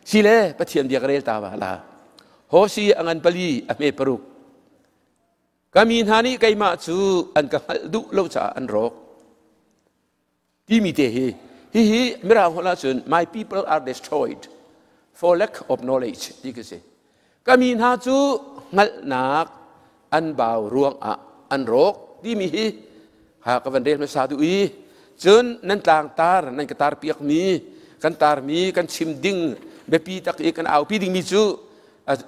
Sile Pathian bia ka rel ta ba la. Hosi a ngan pali a hme paruk. Ka mi hna nih keimah cu an ka hngalh duh lo caah an rawk. Timi te hi hihi Mirang holh ahcun "My people are destroyed for lack of knowledge" ti ka si. Ka mi hna cu hngalhnak an bau ruangah an rawk timi hi ha ka van rel hmasa duh i, cun nan tlangtar nan ka tar piakmi, kan tarmi, kan chim ding biapi tak i kan aupi dingmi cu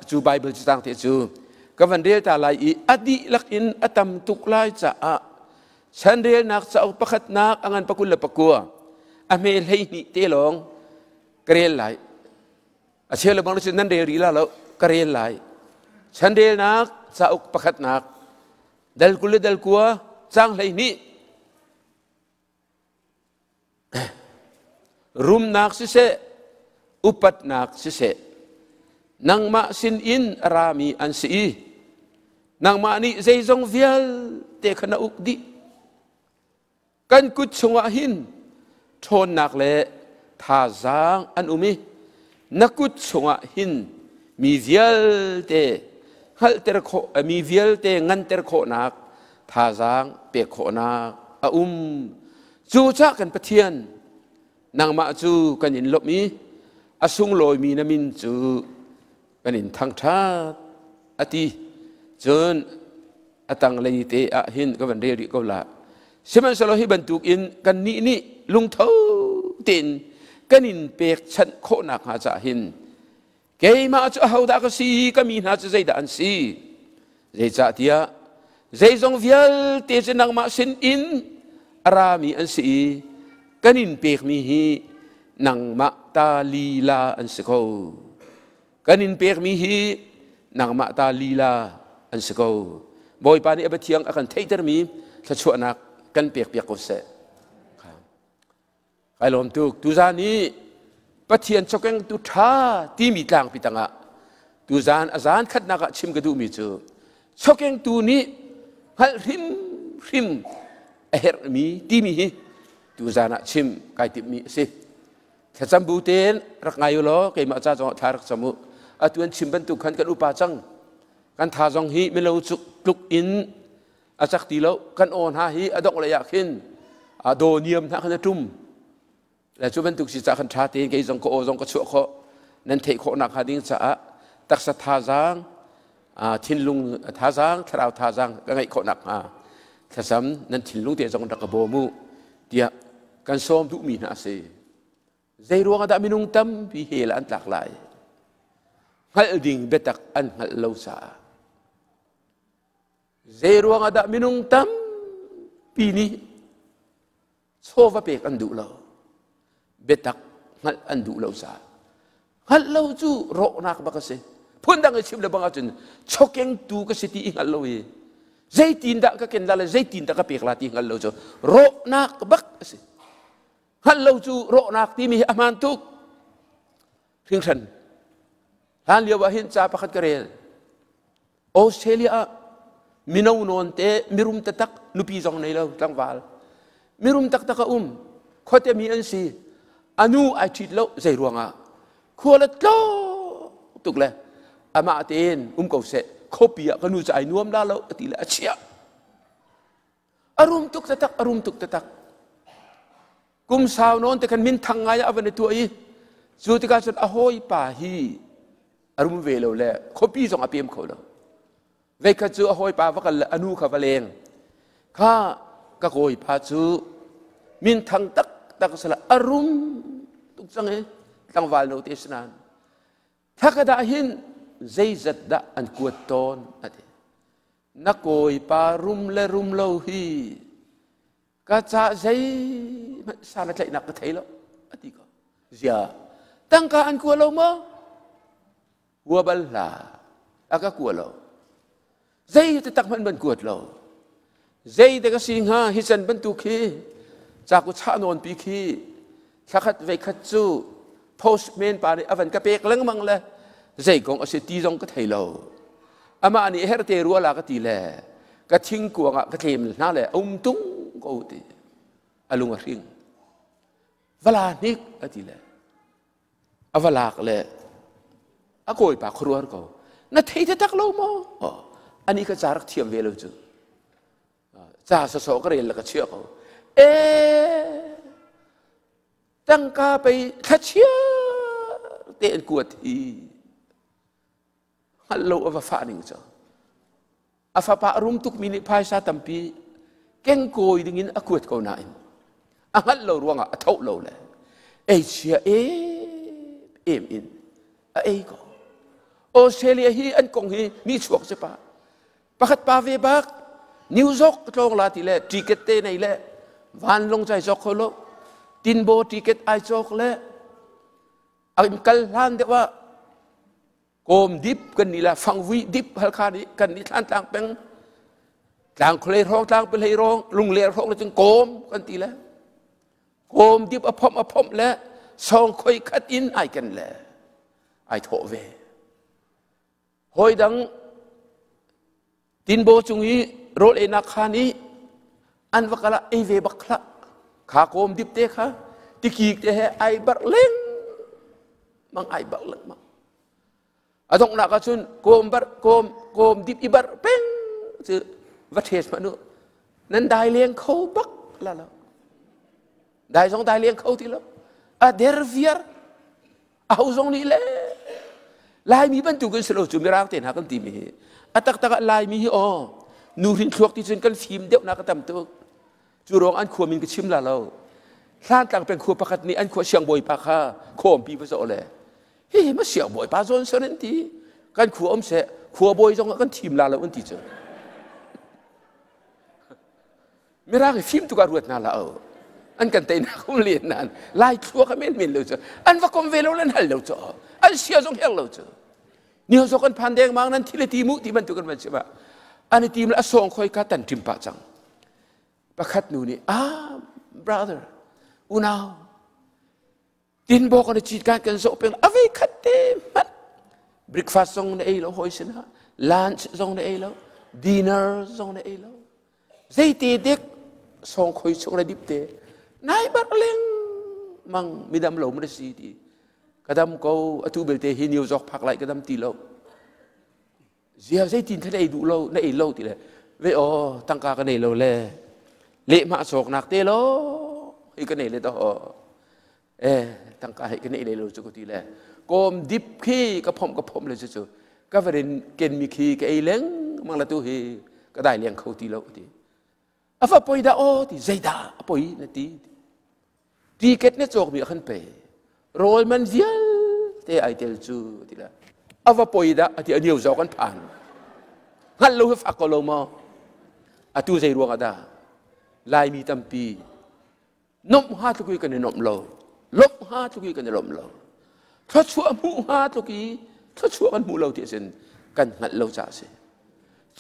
cu Bible cu tang te cu ka van rel ta lai i, a dihlak in a tam tuk lai caah Chanrelnak cauk pakhatnak a ngan 29 a hme 12 te lawng ka rel lai. A cheu le bang cu nan rel rih la lo, ka rel lai. Chanrelnak cauk pakhatnak dal 20 le dal 9 cang 12. Rumnak siseh, upatnak siseh, nangmah sinin a rami an si i nangmah nih zeizong vialte kha na uk dih. Kan kut chungah hin ṭhawnnak le thazaang an um i na kut chungah hin mi vialte hngalhter khawh, mi vialte nganter khawhnak thazaang pek khawhnak a um. Cucaah kan Pathian, nangmah cu kan in lawmh i a sunglawimi na min cu kan in thangṭhat, a ti. Cun a tanglei te ah hin ka van rel rih ko la. Sihmanhsehlaw hi bantukin kannih nih lungtho tein kan in pekchanh khawhnak hnga caah hin keimah cu ahodah ka si, ka mi hna cu zeidah an si? Zeicahtiah zeizong vialte cu nangmah sin in a rami an si i kan in pekmi hi nangmah ta lila an si ko. Kan in pekmi hi nangmah ta lila an si ko. Bawipa nih a Pathiang a kan theihtermi thluachuahnak kan pekpiak ko seh. Kai lawm tuk. Tuzaan i Pathian chokengtu ṭha timi tlangpi tangah tuzaan a zaan khatnak ah chim ka duhmi cu chokengtu nih hngalh hrimhrim a herhmi timi hi tuzaan ah chim kai timhmi a si. Thlacam bu tein rak ngai u law keimah ca zongah thla rak cam u. Atu an chim bantuk khan kan upa cang. Kan tha zong hi milo tluk in a cak ti lo. Kan aw hna hi a dongh lei ah khin a daw niam hna khan a ṭum le cu bantuk si ca khan ṭha tein kei zong ka aw zong ka chuah khawh, nan theih khawh nak hnga ding caah taksa thazaang, thinlung thazaang, thlarau thazaang ka ngeih khawh nak hnga thlacam nan thinlung te zong rak ka bawm u tiah kan sawm duhmi hna a si. Zei ruang ah dah minung tampi hell an tlak lai? Hngalh ding biatak an hngalh lo caah. Zei ruangah dah minung tampi nih chawva pek an duh lo? Biatak hngalh an duh lo caah. Hngalh lo cu rawhnak bak a si. Phundang i chim le bang ahcun chokengtu ka si ti i hngalh lo i zeitin dah ka ken la le zeitin dah ka pek la ti hngalh lo cu rawhnak bak a si. Hngalh lo cu rawhnak timi hi a hmaan tuk. Hringhran. Hlan lio ah hin ca pakhat ka rel. Australia ah mino nawn te, mirum taktak, nupi zong nei lo tlangval mirum taktak a um. Khuate mi an si. Anu ai ṭhit lo. Zei ruangah? Khua le tlo tuk le amah tein um ko seh, khuapi ah ka nu cu ai nuam la lo a ti le a chiah. A rum tuk taktak, a rum tuk taktak. Kum sau nawn te khan min thang ngai ah a van i tuah i cu tikah cun a hawipa hi a rum ve lo le khuapi zong a pem kho lo. Veikhat cu a hawipa va kal le a nu kha va leng kha, "Ka kawipa cu min thang taktak sala, a rum tuk cang i tlangval no te sinan thakada hin zeizat dah an kuat tawn?" a ti. "Na kawipa rum le rum lo hi ka ca zeihmanh san a tlaihnak ka thei lo," a ti ko. "Zia, tangka an kua lo maw?" "Kua bal hlah, a ka kua lo. Zei te tak hmanh ban kuat lo. Zei te ka si hnga? Hi can bantuk hi caku chah nawn pi khi thlakhat veikhat cu postman pa nih a van ka pek lengmang le zei kong a si ti zong ka thei lo. Amah nih herte rua la ka ti le ka thingkuang ah ka tlem hna le a um tung ko," ti. A lung a hring. "Vala hnik," a ti le a va lak le. A kawipa khuaruahar ko. Na thei taktak lo maw? Oh, ani ka ca rak thiam ve lo cu. Ca sawsawh ka rel le ka chiah ko. E tangka pei thlachia te an kuat hi. Hngalh lo a va fah ning cu. A fapa a rum tukmi nih phaisa tampi kengkawi dingin a kuat ko nain a hngalh lo ruangah a thoh lo le ei chia em in a ei ko. Australia hi an kong hi ni chuak si pa. Pakhat pa ve bak New York tlawng la ti le ticket te nei le vanlong chai cawk kho lo tinbo ticket ai cawk le an kal hlan deuh ah Kawm dip kan ni la fangvui dip Halkha nih kan ni thlan tlang peng tlang khualei hrawng tlang pelei rawng lungler hrawng le cun kawm kan ti le kawm dip a phomh a phomh le sawng khoi khat in ai ken le ai thawh ve hawi dang Tinbaw cung i rawl einak khaan i an va kal ah ei ve bak hlah. Kha kawm dip te kha tikik te he ai barh lengmang ai barh lengmang. A donghnak ah cun kawm barh kawm kawm dip i barh peng cu va ṭhes hmanh u. Nan dai leng kho bak la lo. Dai zong dai leng kho ti lo. A der viar. Aho zong nih le Laimi bantuk in si lo cu Mirang te hna kan timi hi a taktak ah Laimi hi aw nu hrin thluak ti cun kan fim deuh nak a tam tuk. Cu ruang an khua min ka chim la lo. Hlantlang peng khua pakhat nih an khua siangbawi pa kha khawmpi va zawh le hi ma siangbawi pa zawn son an ti kan khua um seh khua bawi zong ah kan thim la lo an ti cu. Mirang hi fim tuk ah ruat hna la o. An kan teinak um len nan lai thluak a men men lo cu an va kom ve lo lan hal lo cu an sia zong herh lo cu ni ho kan phan deng mang nan thil ti mu ti bantuk kan van chim ah an i tim le a song khoi ka tan tim pah cang pakhat nu nih ah brother unau Tinbaw kan i cit kan kan zoh peng a vei khat te hmanh breakfast zong na ei lo hawi sinah lunch zong na ei lo dinner zong na ei lo zeite dek song khoi chung le dip te nai bak leng mang midam lo ma si ti ka dam ko atu belte hi new zok phak lai ka dam ti lo zia zeitin kha na ei duh lo na ei lo ti le ve aw tangka ka nei lo le lehmah cawknak te lo hi ka nei le to eh tangka hi ka nei le lo cu ka ti le kawm dip khi ka phomh ka phomh le cu cu ka varin ken mi khi ka ei leng mang la tu hi ka dai leng kho ti lo ti a fa poi dah aw ti zeidah a poi na ti ticket na cawk mi a khan pe rawl man vialte ai tel cu ti la a va poi dah ati a niu zawk an phan hngalh lo hi fak ko lo maw atu zei ruang ah dah Laimi tampi nomh hnga tluk i kan i nomh lo lawmh hnga tluk i kan i lawmh lo thluachuah hmuh hnga tluk i thluachuah kan hmuh lo ti sin kan hngalh lo caah a si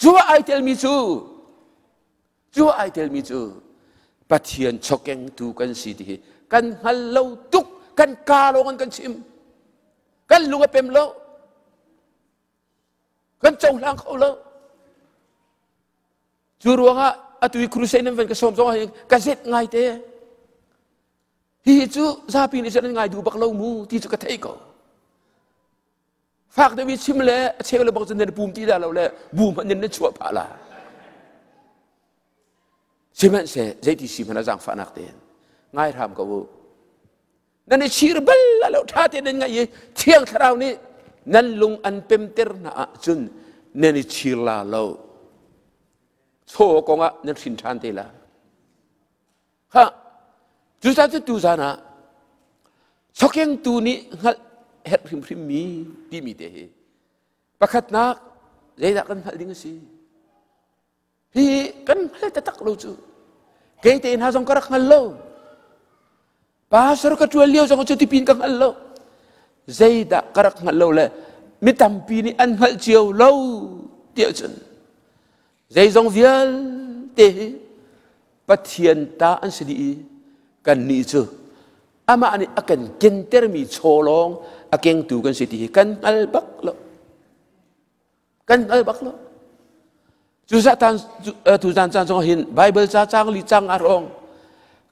cu ai telmi cu cu ai telmi cu Pathian chawkengtu kan si ti hi kan hngal lo tuk kan kaa lawng in kan chim kan lung a pem lo kan cohlang kho lo Cu ruangah atu i crusade nan van ka sawm zong ah ka zet ngai te. Hihi cu zapi nih cun an ngai duh bak lo mu ti cu ka theih ko. Fak deuh i chim le a cheu le bang cun nan pum ti dah lo le bu hmanh nan chuah phah la. Sihmanhseh zeiti si hmanh a zaangfahnak tein ngai hram ko u. Nan i chir bal lo ṭha tein nan ngaih i Thiang Thlarau nih nan lung an pemter hna ahcun nan i chir la lo. Chaw kong ah nan hrin ṭhan te la. Ha, cucaah cu tuzan ah chokengtu nih hngalh herh hrimhrim mi timi te hi pakhatnak zeidah kan hngalh ding a si? Hi kan hngal taktak lo cu. Kei te hna zong ka rak hngal lo. Pastor ka ṭuan lio zong cu tipin ka hngal lo. Zeidah ka rak hngalh lo le mi tampi nih an hngalh cio lo tiah cun zeizong vialte hi Pathian ta an si dih i kannih cu amah nih a kan kentermi chaw lawng a kengtu kan si ti hi kan hngal bak lo. Kan hngal bak lo. Cu zatan tu zan caan zong hin Bible ca cang li cang a rong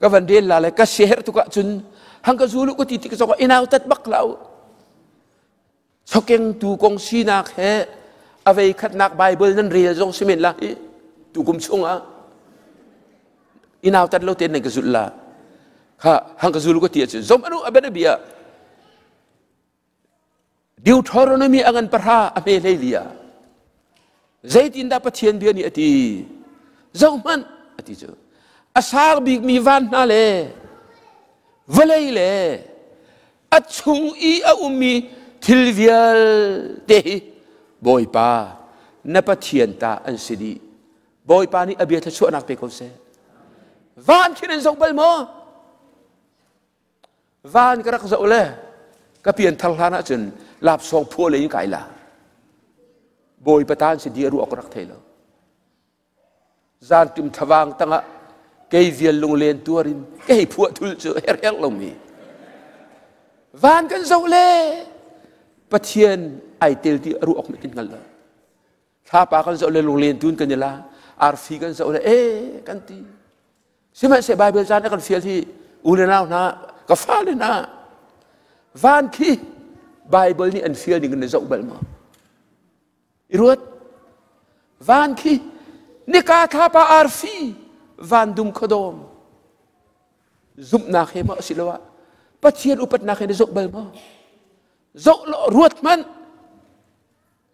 ka van rel la le ka share tuk ahcun hang ka zulu ka ti tik zong inau tat bak lo. Chokengtu kong sinak he a vei khatnak Bible nan rel zong si men la hi tukum chungah inau tat lo ten nan ka zulh la kha hang ka zul ko ti ahcun zom anu a bia Deuteronomy a ngan pahra a hme hlei li ah zeitindah Pathian bia nih a ti? Zohhmanh a ti cu a sang bikmi van hna le vawlei le a chung i a ummi thil vialte hi Bawipa na Pathian ta an si dih. Bawipa nih a bia thluachuahnak pe ko seh. Van khin an zoh bal maw? Van ka rak zoh le ka pianthar hlan ahcun lapsawng phuah lei in kai la. Bawipa tan si di a ruah ka rak thei lo. Zantim thlavang tangah kei vial lunglen tuar in ka hei phuah thul cu her her lomi. Van kan zoh le Pathian ai tel ti a ruah awk mit in hngal lo. Thlapa kan zoh le lunglen tun kan i la. Arfi kan zoh le e kan ti. Sihmanhsehlaw Baibal caan a kan fial hi u le nau hna, ka fale hna, van khi Baibal nih an fial ning in na zoh bal maw? I ruat. Van khi nika thlapa arfi van dum khuadawm zumhnak he maw asiloah Pathian upatnak he na zoh bal maw? Zoh law ruat hmanh.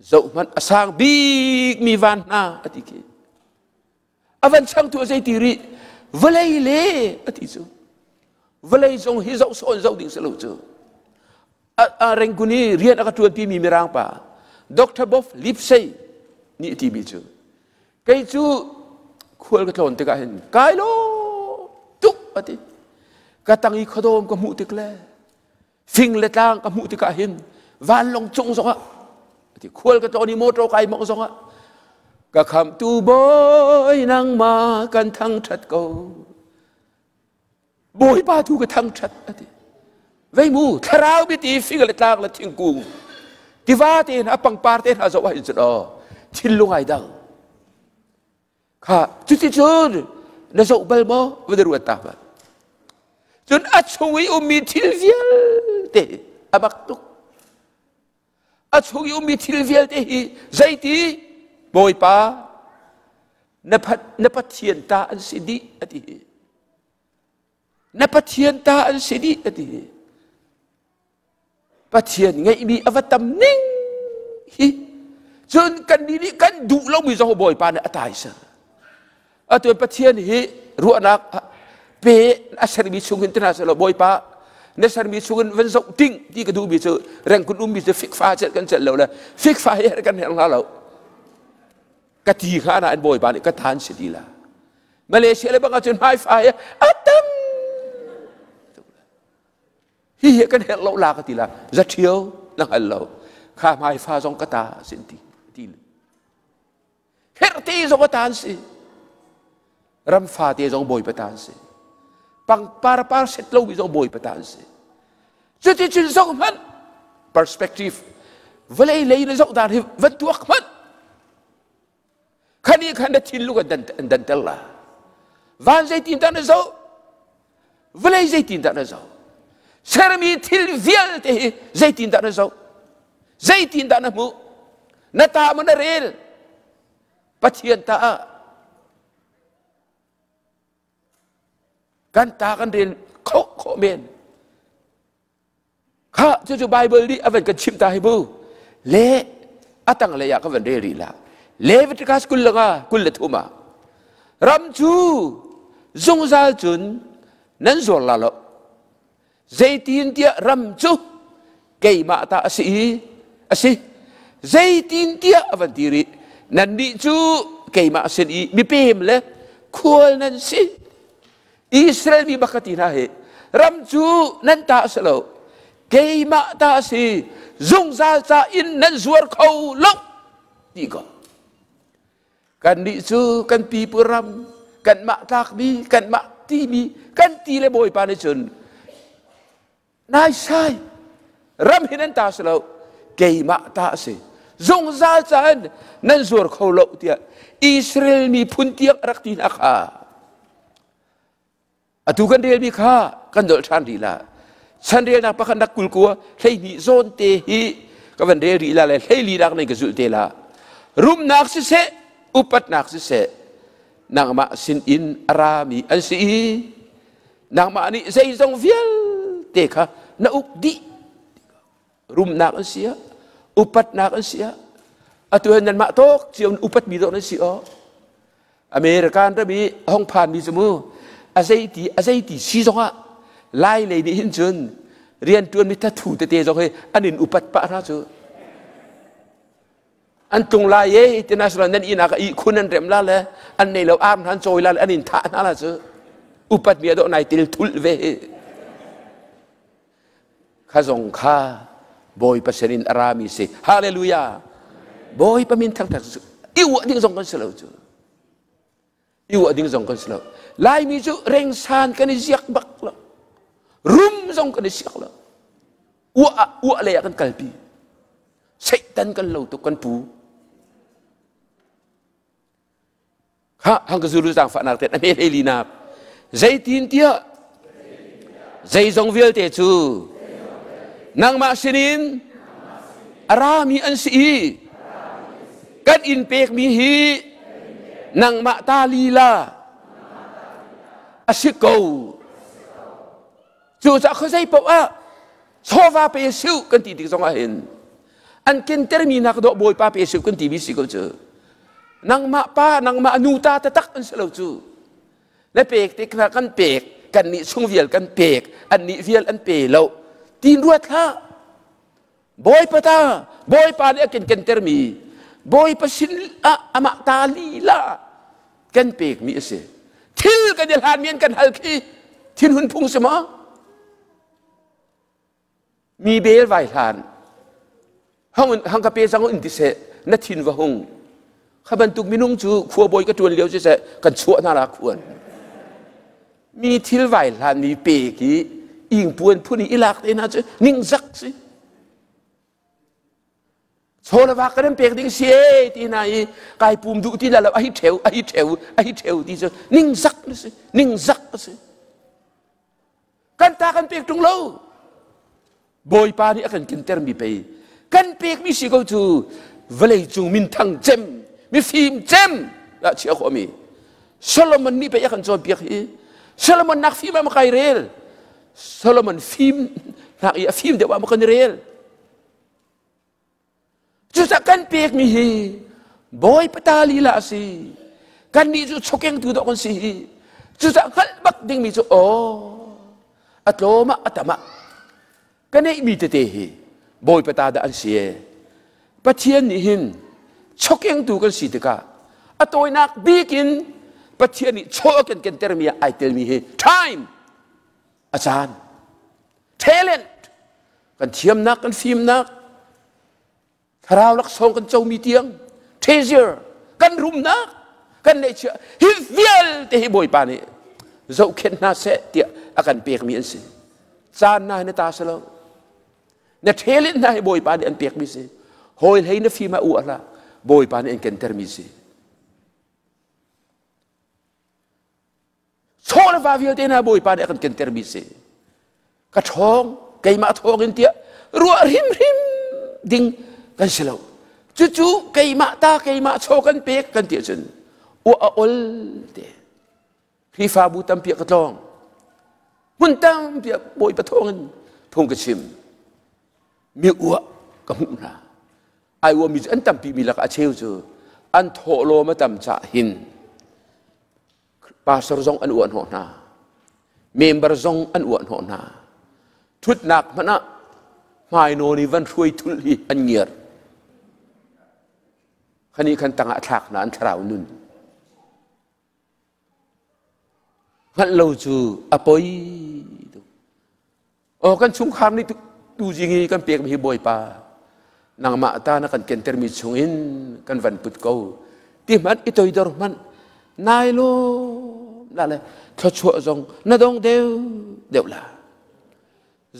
Zoh hmanh a sang bikmi van hna a ti khi. A van changtu a zei ti rih? Vawlei le a ti cu. Vawlei zong hi zoh sawn zoh ding si lo cu. A Rangoon i rian a ka ṭuanpi mi mirang pa Dr. Bob Lipsey nih a timi cu kei cu khual ka tlawn tikah hin kai lo tuk a ti. Ka tang i khuadawm ka hmuh tik le fing le tlang ka hmuh tikah hin vanlawng cung zongah ti khual ka tlawn i motor kai mawng zongah ka khamtu bawi nangmah kan thangṭhat ko bawipa tu ka thangṭhat ati vei mu thlarau biati fing le tlang le thingkung tiva te hna pangpar te hna zoh ah hin cun aw thinlung ai dang Kha cuticun na zoh bal maw? Va ruat ta hmanh. Cun a chung i ummi thil vialte a bak tuk. A chung i ummi thil vialte hi zeiti Bawipa na, na Pathian ta an si dih a ti. Na Pathian ta an si dih a ti. Pathian ngeihmi a va tam ning hi cun kan nih nih kan duh lomi zong Bawipa nih a tai ser. Atu Pathian hi ruahnak pe a sermi chungin tina selaw Bawipa na sermi chungin van zoh ting ti ka duhmi cu rengkun ummi cu fikfa celh kan celh lo le fikfa hi kan herh hna lo ka ti kha na an Bawipa nih ka than si ti la Malaysia le bang ahcun hmaifa hi a tam Hihi kan herh lo la ka ti la zaṭhio na hngal lo kha hmaifa zong ka ta sin ti ti herh te zong a ta an si ramfa te zong bawipa ta an si pangpar par set lomi zong bawipa ta an si cuticun zoh hmanh perspective vawlei lei na zoh dan hi van tuak hmanh Khani khan na thinlung an danter la. Van zeitin dah na zoh? Vawlei zeitin dah na zoh? Sermi thil vialte hi zeitin dah na zoh? Zeitin dah na hmuh? Na ta maw na rel? Pathian ta ah kan ta kan rel khawh khawh men. Kha cucu Bible nih a van kan chimh ta hi bu. Le a tanglei ah ka van rel rih la. Leviticus 25 23 ah ram cu zungzal cun nan zuar la lo. Zeitintiah ram cu keimah ta a si i a si. Zeitintiah a van ti rih. Nannih cu keimah sin i mipem le khual nan si. Israel mi bak ka ti hna hi ram cu nan ta a si lo keimah ta a si zungzal ca in nan zuar kho lo ti ko kannih cu kan pipu ram kanmah tlakmi kanmah timi kan ti le bawipa nih cun Naisai ram hi nan ta si lo keimah ta a si zungzal caan nan zuar kho lo tiah Israel miphun tiang a rak ti hna kha atu kan relmi kha kan dolh ṭhan rih la chanrelnak pakhat nak 29 12 zawn te hi Ka van rel rih la le hleili nak nei ka zulh te la. Rumnak siseh, upatnak siseh, nangmah sin in a rami an si i nangmah nih zeizong vialte kha na uk dih. Rumnak an si ah, upatnak an si ah, atu hin nanmah tawk cio in upatmi dawh nan si aw. American ram i hong phanmi cu mu a zeiti a zeiti si zongah Lai lei nih hin cun rianṭuanmi thathu tete zong hi an in upat pah hna cu. An tlung lai e ti na nan inn ah ka ihkhun an rem la le an nei lo arm hna an cawi la le an in thah hna la cu. Upatmi a dawh nai til thulh ve hi. Kha zong kha Bawipa sin in a rami si. Hallelujah. Bawipa min thangthat cu i uah ding zong kan si lo cu. I uah ding zong kan si lo. Laimi cu rengsan kan i ziak bak lo. Rum zong kan i siak lo. Uah uah lei ah kan kalpi. Satan kan lo tuk kan pu. Ha hang ka zulu zaangfahnak te a hme hlei linak. Zeitin tiah zeizong vialte cu nangmah sinin a rami an si i kan in pekmi hi nangmah ta lila a si ko. Cucaah khuazei paoh ah chawva pe siu kan ti tik zongah hin an kentermi hna ka dawh Bawipa pe siu kan timi si ko cu. Nangmah pa, nangmah nu ta taktak an si lo cu. Na pek tik hna kan pek, kan nih chung vial kan pek, an nih vial an pe lo. Tin ruat hlah. Bawipa ta, Bawipa nih a kan kentermi, Bawipa sin ah amah ta lila kan pekmi a si. Thil kan i hlanmi an kan hal khi thinhun phung si maw? Mi bel vai hlan. Hang hang ka pe cang in ti seh, na thin va hung. Kha bantuk minung cu khua bawi ka tuan lio si seh, kan chuah hna la khuan. Mi thil vai hlan mi pe ki ingpuan phun i ilak te hna cu ningzak si. Chaw le va kan pek ding si e ti hna i kai pum duh ti la lo a hi theu a hi theu a hi theu ti cu ningzak na si ningzak a si. Kan ta kan pek ṭung lo. Bawipa nih a kan kintermi pei kan pekmi si ko cu vawlei cung minthang cem mifim cem ah chia khawhmi Solomon nih pei a kan cawnpiak hi. Solomon nak fim ah ma kai rel Solomon fim nak i a fim deuh ah ma kan i rel. Cucaah kan pekmi hi Bawipa ta lila a si. Kannih cu chawkengtu dawh kan si hi. Cucaah hngalh bak dingmi cu aw a tlawm ah a tam ah ka neihmi tete hi Bawipa ta dah an si e. Pathian nih hin chawkengtu kan si tikah a tawinak bik in Pathian nih chaw a kan kentermi ah ai telmi hi time a caan talent kan thiamnak kan fimnak thlarau laksawng kan comi tiang treasure kan rumnak kan neihchiah hi vialte hi Bawipa nih zohkhenh hna seh tiah a kan pekmi an si. Caan na na ta si lo na talent hna hi Bawipa nih an pekmi si. Hawi hlei na fim ah u hlah Bawipa nih an kentermi si. Chaw le va vialte hna Bawipa nih a kan kentermi si. Ka ṭhawng, keimah thawng in tiah ruah hrimhrim ding kan si lo. Cucu keimah ta keimah chaw kan pek kan ti ahcun uah a ol te. Khrihfabu tampi ka tlawng. Hmun tampi ah Bawipa thawng in phung ka chim. Mi uah ka hmuh hna. Ai uahmi cu an tampi mi lakah a cheu cu an thawhlawm a tam cah hin Pastor zong an uah hnawh hna. Member zong an uah hnawh hna. Thutnak hmanh ah hmainawn i van hruai thulh hi an ngiar. Khani khan tangah thlak hna an thlarau nun. Hngalh lo cu a poi tuk. Aw kan chungkhar nih tu zing i kan pekmi hi Bawipa nangmah ta na kan kentermi chungin kan van put ko ti hmanh i toidor hmanh nai lawm la le thluachuah zong na dong deuh deuh la.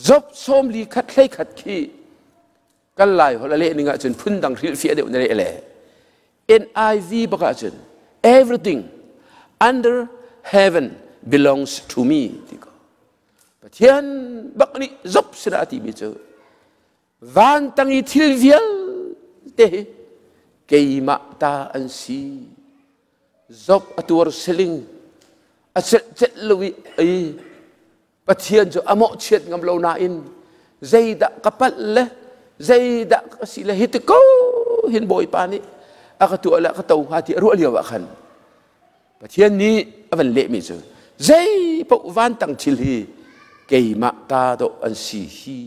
Job 41 hlei khat khi kan Lai holh a leh ning ahcun phundang hrilhfiah deuh na leh le NIV bak ahcun everything under heaven belongs to me ti ko. Pathian bak nih Job sinah a timi cu. Van tang i thil vialte hi keimah ta an si. Job a tuar siling a celh celh lo i ei Pathian cu a mawhchiat ngam lo nain zeidah ka palh le zeidah ka si le hi ti ko hin Bawipa nih a ka tuah le a ka to hnga ti a ruah lio ah khan Pathian nih a van lehmi cu zei paoh vantang thil hi keimah ta dawh an si hi.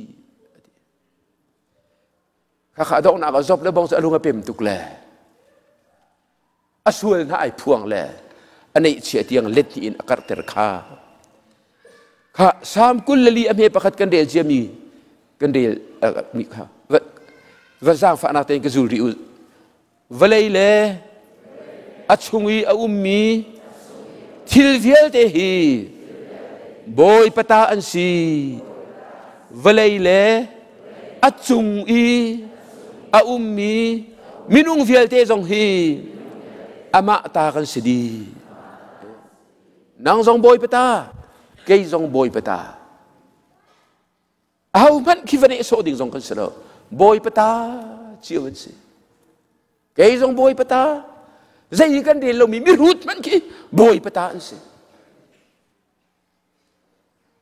Khakha donghnak ah Job le bong cu a lung a pem tuk le a sual hna ai phuang le a neihchia tiang let hnih in a karhter kha. Kha Salm 24 a hme pakhat kan rel ciami kan rel mi kha va zaangfahnak tein ka zul rih u. Vawlei le a chung i a ummi thil vialte hi Bawipa ta an si. Vawlei le a cung i a ummi minung vialte zong hi amah ta kan si dih. Nang zong Bawipa ta, kei zong Bawipa ta. Ahohmanh khi va nehsawh ding zong kan si lo. Bawipa ta cio an si. Kei zong Bawipa ta. Zei kan rel lomi mihrut hmanh khi Bawipa ta an si.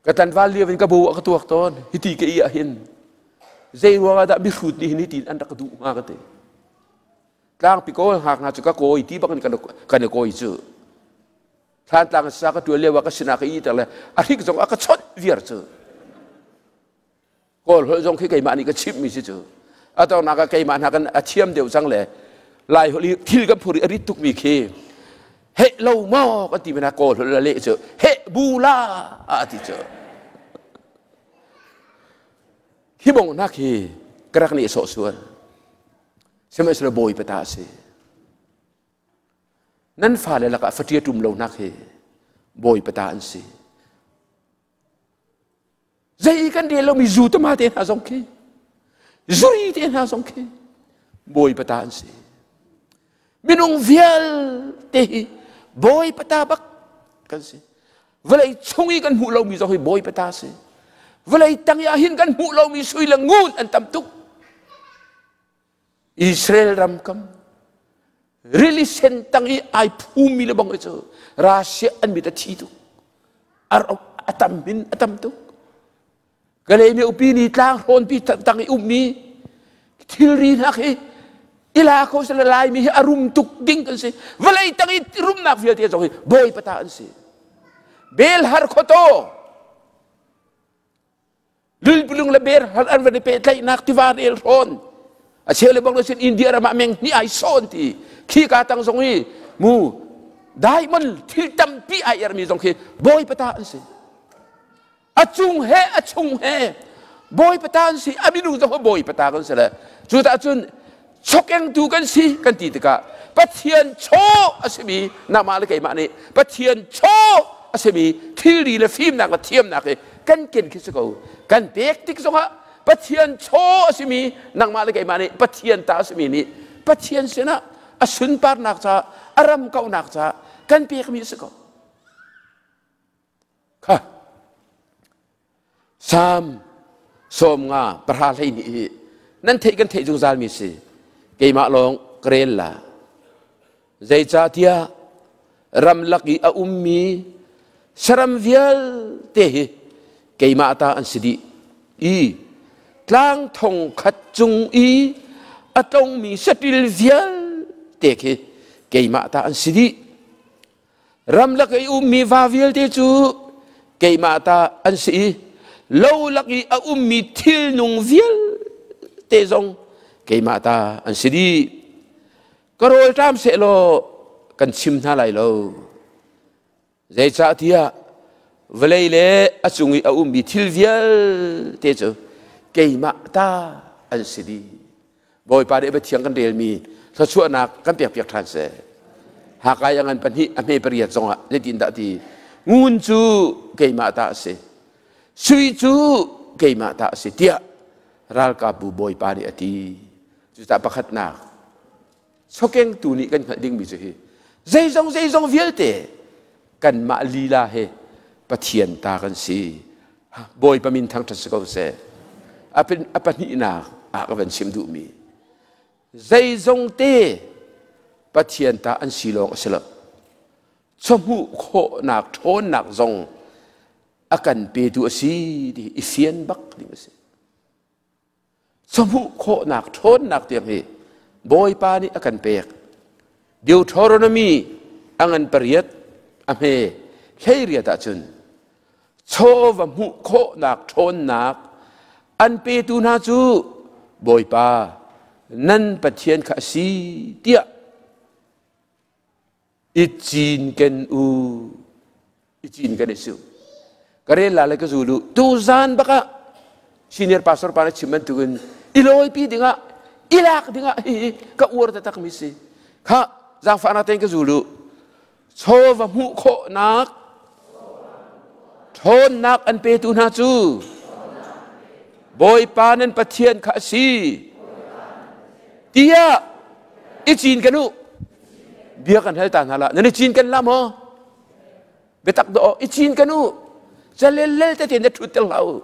Ka tlanval lio in ka bu ah ka tuak tawn. Hiti ka i ah hin zei ruangah dah mihrut nih hin hitin an rak duh hnga ka ti. Tlangpi kawl hngak hna cu ka kawi ti bak in kan i kawi cu. Thlantlang sa ka tuan lio ah ka sinah ka iter le a hrik zong a ka chawnh viar cu. Kawl holh zong khi keimah nih ka chimhmi si cu. A tawnak ah keimah hna kan a thiam deuh cang le Lai holh i thil kan phur i a rit tukmi khi heh lo maw kan ti mana Kawl holh la leh cu heh bu la a ti cu. Hi bong nak hi ka rak nih sawh sual. Sihmanhsehlaw Bawipa ta a si. Nan fale lakah faṭia ṭum lonak hi Bawipa ta an si. Zei kan rel lomi zu tama te hna zong khi, zuri te hna zong khi Bawipa ta an si. Minung vialte hi Bawipa ta bak kan si. Vawlei chung i kan hmuh lomi zong hi Bawipa ta si. Vawlei tang i ahhin kan hmuh lomi sui le ngun an tam tuk. Israel ram kam rili sen tang i ai phumi le bang cu Russia an mit a thi tuk a tam min a tam tuk Kalaymyo upi ni tlang hrawn pi tang i ummi thilri hna khi ila kho sala laimi hi a rum tuk ding kan si vawlei tang i rumnak vialte zong hi bawi pata an si bel har khoto Lulpulung le ber hal an van i pehtlaihnak tiva rel hrawn a cheu le bang lo sin India ram ah meng hnih ai sawn ti khi ka tang zong hi mu diamond thil tampi ai ermi zong khi bawi pata an si a cung he a chung he bawi pata an si a minung zong bawi pata kan si le cu ta cun chokengtu kan si kan ti tikah Pathian chaw a simi nangmah le keimah nih Pathian chaw a simi thilri le fimnak le thiamnak hi kan ken khi si ko. Kan pek tik zongah Pathian chaw a simi nangmah le keimah nih Pathian ta a simi nih Pathian sinah a sunparnak caah a ram kauhnak caah kan pekmi a si ko. Kha Salm 90 10 12 hi nan theih kan theih zungzal mi si. Keimah lawng ka rel la. Zeicahtiah ramlak i a ummi saram vialte hi keimah ta an si dih i tlang thong khat cung i a tlongmi saṭil vialte khi keimah ta an si dih. Ramlak i ummi va vialte cu keimah ta an si i lo lak i a ummi thilnung vialte zong keimah ta an si dih. Ka rawl ṭam sehlaw kan chim hna lai lo. Zeicahtiah vawlei le a cung i a ummi thil vialte cu keimah ta an si dih. Bawipa nih Pathian kan relmi thluachuahnak kan pekpiak ṭhan seh. Hakai a ngan pahnih a hme pariat zongah zeitindah ti ngun cu keimah ta a si, sui cu keimah ta a si tiah ralkapbu Bawipa nih a ti. Cucaah pakhatnak chokengtu nih kan hngalh dingmi cu hi zeizong zeizong vialte kanmah lila he Pathian ta kan si. Bawipa min thangṭhat si ko seh. A pahnihnak. ah ka van chim duhmi zeizong te Pathian ta an si lawng a si lo. Chawhmuh khawhnak ṭhawnnak zong a kan petu a si ti i fian bak ding a si. Chawhmuh khawhnak ṭhawnnak tiang hi Bawipa nih a kan pek. Deuteronomy a ngan pariat a hme 18 ahcun chawva hmuh khawhnak ṭhawnnak an petu hna cu Bawipa nan Pathian kha a si tiah i cinken u i cinken i su ka rel la le ka zul u tuzan bakah senior pastor pa na chim bantukin i lawipi dingah i lak dingah hi ka uar taktak mi si kha zaangfahnak tein ka zul u chawva hmuh khawhnak ṭhawnnak an petu hna cu Bawipa nan Pathian kha a si tiah i cinken u bia kan hal ta hna la nan i cinken la maw biatak do i cinken u calellel tete na ṭhut ter hlah u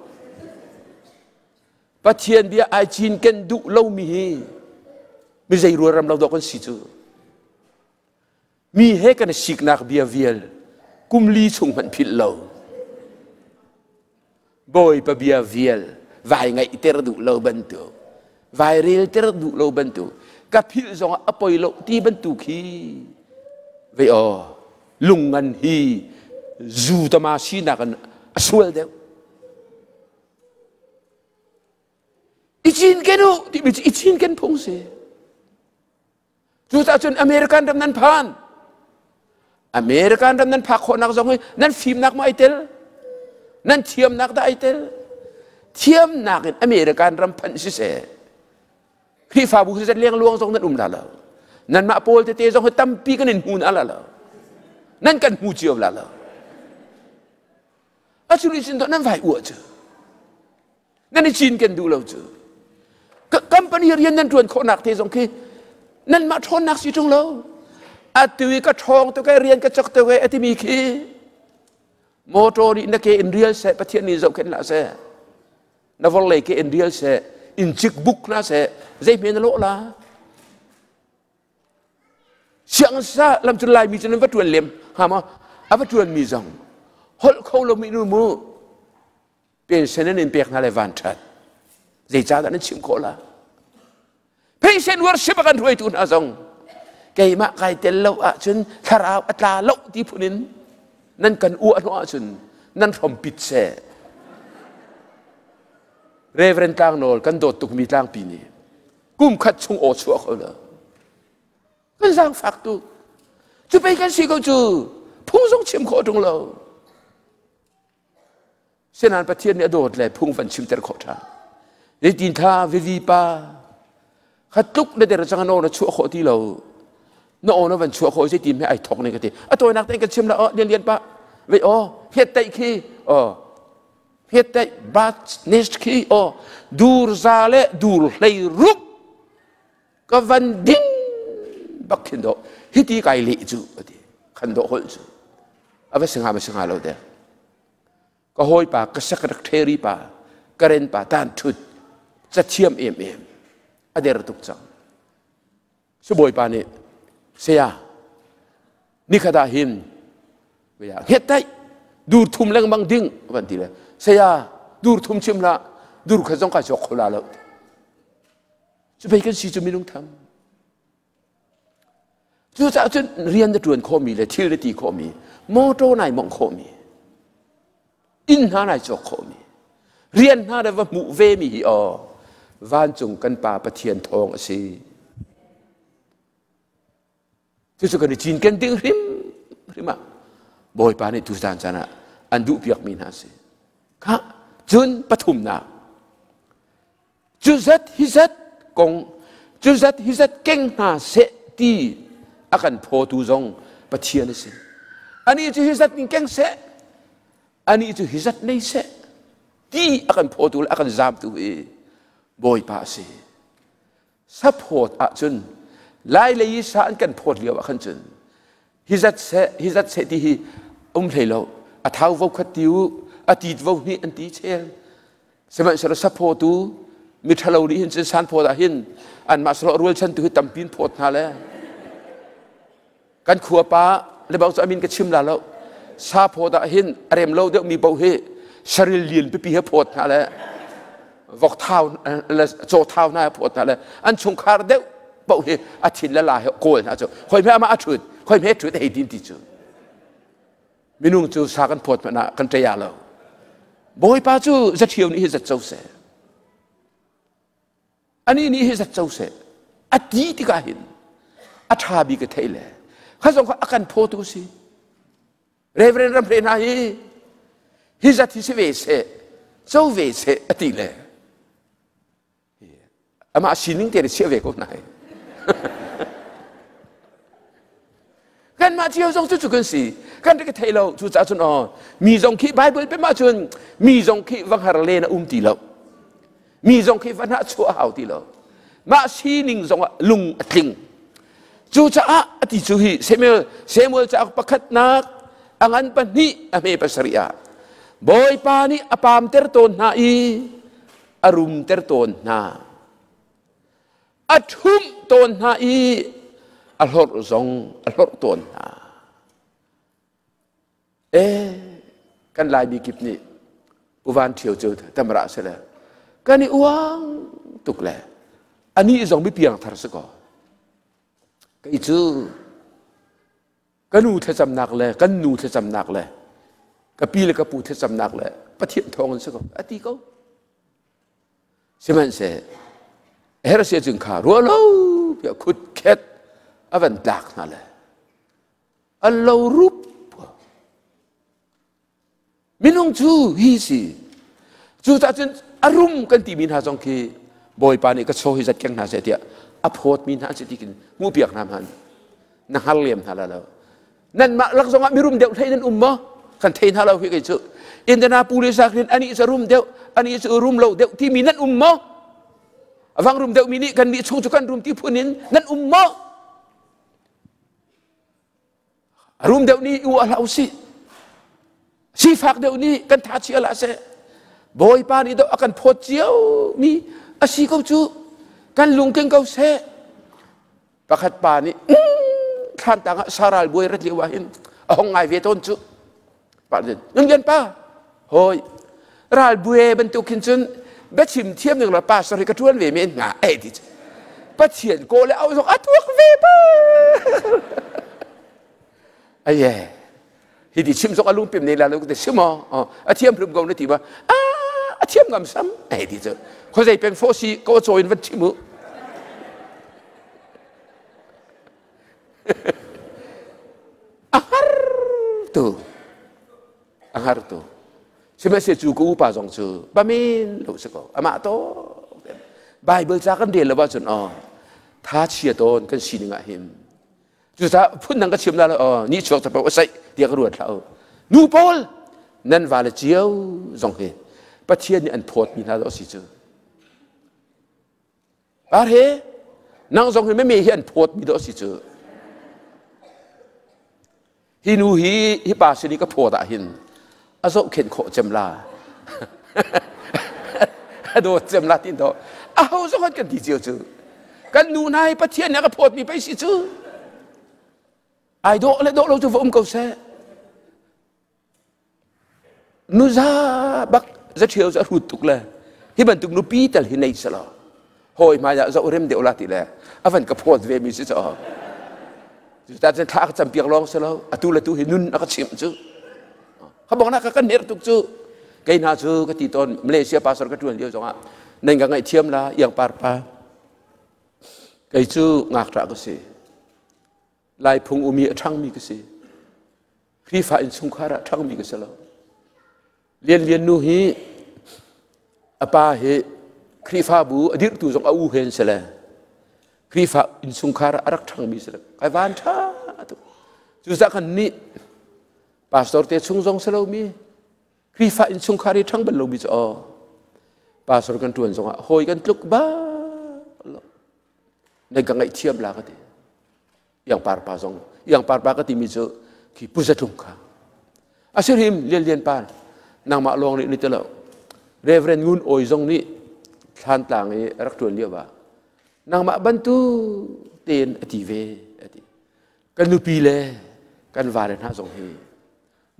Pathian bia ai cinken duh lomi hi mi zei ruaram lo dawh kan si cu Mi he kan i siknak bia vial kum li chung hmanh philh lo. Bawipa bia vial vai ngaihter duh lo bantuk, vai relter duh lo bantuk, ka philh zongah a poi lo ti bantuk hi vei aw lungngan hi zu tama sinak in a sual deuh. I cinken u timi cu i cinken phung si. Cucaah cun American ram nan phan. American ram nan phak khawhnak zong hi nan fimnak maw ai tel? Nan thiamnak dah ai tel? Thiamnak in American ram phanh siseh, Khrihfabu siseh lengluang zong nan um la lo. Nanmah pawl tete zong hi tampi kan in hmu na la lo. Nan kan hmu cio la lo. Atu ni cun nan vai uah cu. Nan i cinken duh lo cu. Company rian nan ṭuan khawhnak te zong khi nanmah ṭhawnnak si ṭung lo. Atu i ka ṭhawng tuk e rian ka cak tuk e a timi khi motor nih na ke in rial seh Pathian nih zohkhenh hlah seh. Na vawlei ke in rial seh in cik buk hna seh zei hme na lawh la. Siangsa lam cun Laimi cu nan va ṭuan lem hnga maw? A va ṭuanmi zong holh kho lomi nu mu pension an in pek hna le van ṭhat. Zeicahdah nan chim khawh la? Patient worship a kan hruaitu hna zong keimah kai tel lo ahcun thlarau a tla lo ti phun in nan kan uah hnawh ahcun nan hrompit seh. Reverend Tlangnawl kan dawt tukmi tlangpi nih kum khat chung aw chuah kho lo kan zaangfak tu cu pei kan si ko cu phung zong chim khawh ṭung lo senan Pathian nih a dawt le phung van chimter khawh ṭhan zeitin tha vivi pa kha tluk na der cang na chuah khawh ti lo na aw na van chuah khawh zeitin he ai thok ne ka ti a tawinak tein kan chim la oh lian lian pa vei oh het taih khi oh Hmet bat nest khi o dur za le dur hlei ruk ka van ding bak khin do hiti kai le cu ati khan do hol cu ava singa ma singa lo de ka hoi pa ka secretary pa karen pa tan thut cathiam em em ader tuk cang Sibawi pa nih saya nikhat ah hin hnget taih dur thum lengmang ding van ti le saya dur thum chim hlah dur khat zong kai cawk kho la lo cu pei kan si cu minung tham cucaah cun rian na ṭuan khawhmi le thil na ti khawhmi motor nai mongh khawhmi inn hna nai cawk khawhmi rian hna le va hmuh ve mi hi aw vancung kan pa Pathian thawng a si cucu kan i cinken ding hrim hrim ah Bawipa nih tuzan caan ah an duh piakmi hna si kha cun pathumnak cu zat hi zat kong cu zat hi zat keng hna seh ti a kan phawtu zong Pathian a si anih cu hi zat in keng seh anih cu hi zat nei seh ti a kan phawtu le a kan zamtu hi Bawipa a si saphawt ahcun lai lei i sa an kan phawt lio ah khan cun hi zat seh hi zat seh ti hi um hlei lo a thau vo khat ti u a tit vo hnih an ti chel sihmanhsehlaw saphawtu Mi ṭhalo nih hin cun sanphawt ah hin anmah sahlawh rualchan tu hi tampi in phawt hna le kan khua pa le bang cu amin ka chim la lo. Sa phawt ah hin a rem lo deuh mi paoh hi saril lian pipi he phawt hna le vok thau le caw thau hna he phawt hna le an chungkhar deuh paoh hi a thin le la he kawl hna cu khoi hme amah a ṭhut khoi hme ṭhut hei tin ti cu minung cu sa kan phawt hmanh ah kan ṭei lo. Bawipa cu zaṭhio nih hi zat co seh, ani nih hi zat co seh a ti tikah hin a ṭha bik a theih le kha zong kha a kan phawtu si. Reverend Ramhre hna hi hi zat hi si ve seh, co ve seh a ti le amah sining te chia ve ko hna. Kanmah cio zong cu kan si, kan rak thei lo. Cu caah cun aw mi zong khi Bible pe ma cun mi zong khi va har len a um ti lo, mi zong khi va hnah chuah hau ti lo, mah sining zong ah lung a tling. Cu caah ati cu hi Samuel Samuel cauk pakhatnak a ngan 2 a hme 7 ah Bawipa nih a pamter tawn hna i a rumter tawn hna, a ṭhumh tawn hna i a hlorh zong a hlorh tawn hna. E kan Laimi kip nih Pu Van Ṭhio cu tamra si le kan i uang tuk le anih zong mi piangthar si kaw kei cu ka nu thlacamnak le kan nu thlacamnak le ka pi le ka pu thlacamnak le Pathian thawng in si ko a ti ko. Sihmanhseh Herod cun kha ruah lo piah khut khet a van tlak hna le an lo rup. Minung cu hi si. Cu cah cun a rum kan timi hna zong khi Bawipa nih ka chaw hi zat keng hna seh tiah a phawtmi hna an si ti kin hmuh piak hna hman na hngal lem hna la lo. Nanmah lak zongah mirum deuh hlei nan um maw? Kan thei hna lo hi kei cu. Indianapolis ah khin anih cu rum deuh, anih cu rum lo deuh timi nan um maw? Avang rum deuh mi nih kan nih chung cu kan rum ti phun in nan um maw? Rum deuh nih u hlah usih, sifak deuh nih kan tha chia lah seh. Bawipa nih dawh a kan phawt cio mi a si ko cu, kan lungtling ko seh. Pakhat pa nih thlan tang ah saral buai rat lio ah hin a hong ngai ve tawn cu. Pa nun lian pa hoi ral buai bantuk khin cun biachim thiam ning la pastor hi ka tuan ve men nga ei ti. Pathian ko le au zong a tuak ve ba aye hi ti chim zong a lungpim ne la lo te sim a thiam hlum ko na ti ba a a thiam ngam sam ei ti cu khozei peng fo si ko chaw in van chim u. A har tu, a har tu. Sihmanhsehlaw cu ka upa zong cu pamin lo si ko amah to Bible ca kan rel lo ahcun aw tha chia tawn kan sining ah hin. Cucaah phun dang ka chim la lo aw ni chuak capo a saih tiah ka ruat hlah u. Nu pawl nan vale cio zong hi Pathian nih an phawt mi hna lo si cu. Par he nang zong hi meme hi an phawt mi do si cu. Hi nu hi hi pa sin i ka phawt ah hin a zohkhenh khawh cem la, a dawt cem la tin to a ho zong kan ti cio cu. Kan nu hna hi Pathian nih a ka phawt mi pei si cu. Ai dawh le dawh lo cu va um ko seh. Nuza bak zaṭhio cu a hrut tuk le hi bantuk nupi tal hi nei selaw hawi hmai ah zoh rem deuh la ti le a van ka phawt ve mi si caw. Cuta cun thla a ka campiak lawng si lo, atu le tu hi nun a ka chimh cu. Ka bong na ka kan ner tuk cu. Kei hna cu ka ti tawn, Malaysia pastor ka ṭuan lio zongah nan ka ngaihthiam la iang par pa. Kei cu ngakṭah ka si. Lai phung umi a ṭhangmi ka si. Khrihfa innchungkhar ah ṭhangmi ka si lo. Lian Lian nu hi a pa hi Khrihfabu a dirhtu zong a u hen si le Khrihfa innchungkhar ah a rak ṭhangmi si le kai van ṭha tuk. Cucaah kan nih pastor te chung zong si lomi Khrihfa innchungkhar i ṭhang bal lomi cu aw pastor kan ṭuan zongah hawi kan tluk bak lo. Nan ka ngaihthiam la ka ti. Iangpar pa zong iangpar pa ka timi cu khi Pu Zatlung kha asirim. Lian Lian pa, nangmah lawng nih ni ti lo, Reverend Ngun Awi zong nih. Thlantlang i rak ṭuan lio ah nangmah bantuk tein a ti ve a ti. Kan nupi le kan vale hna zong hi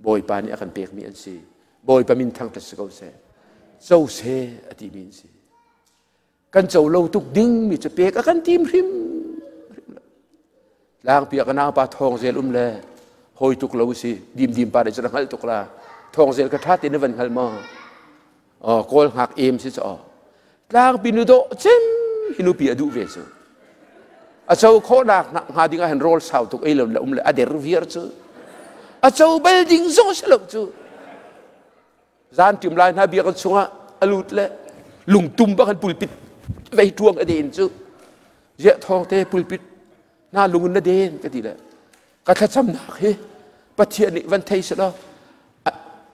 Bawipa nih a kan pekmi an si. Bawipa min thangṭhat si ko seh. Co seh a timi an si. Kan co lo tuk dingmi cu pek a kan tim hrim hrim lo. Tlangpi ah ka naupa Thawng Zel um le hawi tuk lo si dimdim pa nih cun a hngalh tuk la. Thawng Zel ka ṭha te na van hngal maw? Aw kawl hngak em si cu aw. Tlangpi nu dawh cem hi nupi a duh ve cu. A co khawhnak hnga ding ah hin rawl sau tuk ei lo le um le a der viar cu. A co bal ding zong si lo cu. Zan ṭim lai hna biakinn chungah a lut le lungtum bak an pulpit vei ṭuang a den cu. Ziah thawng te pulpit hna lung in na den ka ti le ka thlacamnak hi Pathian nih van thei selaw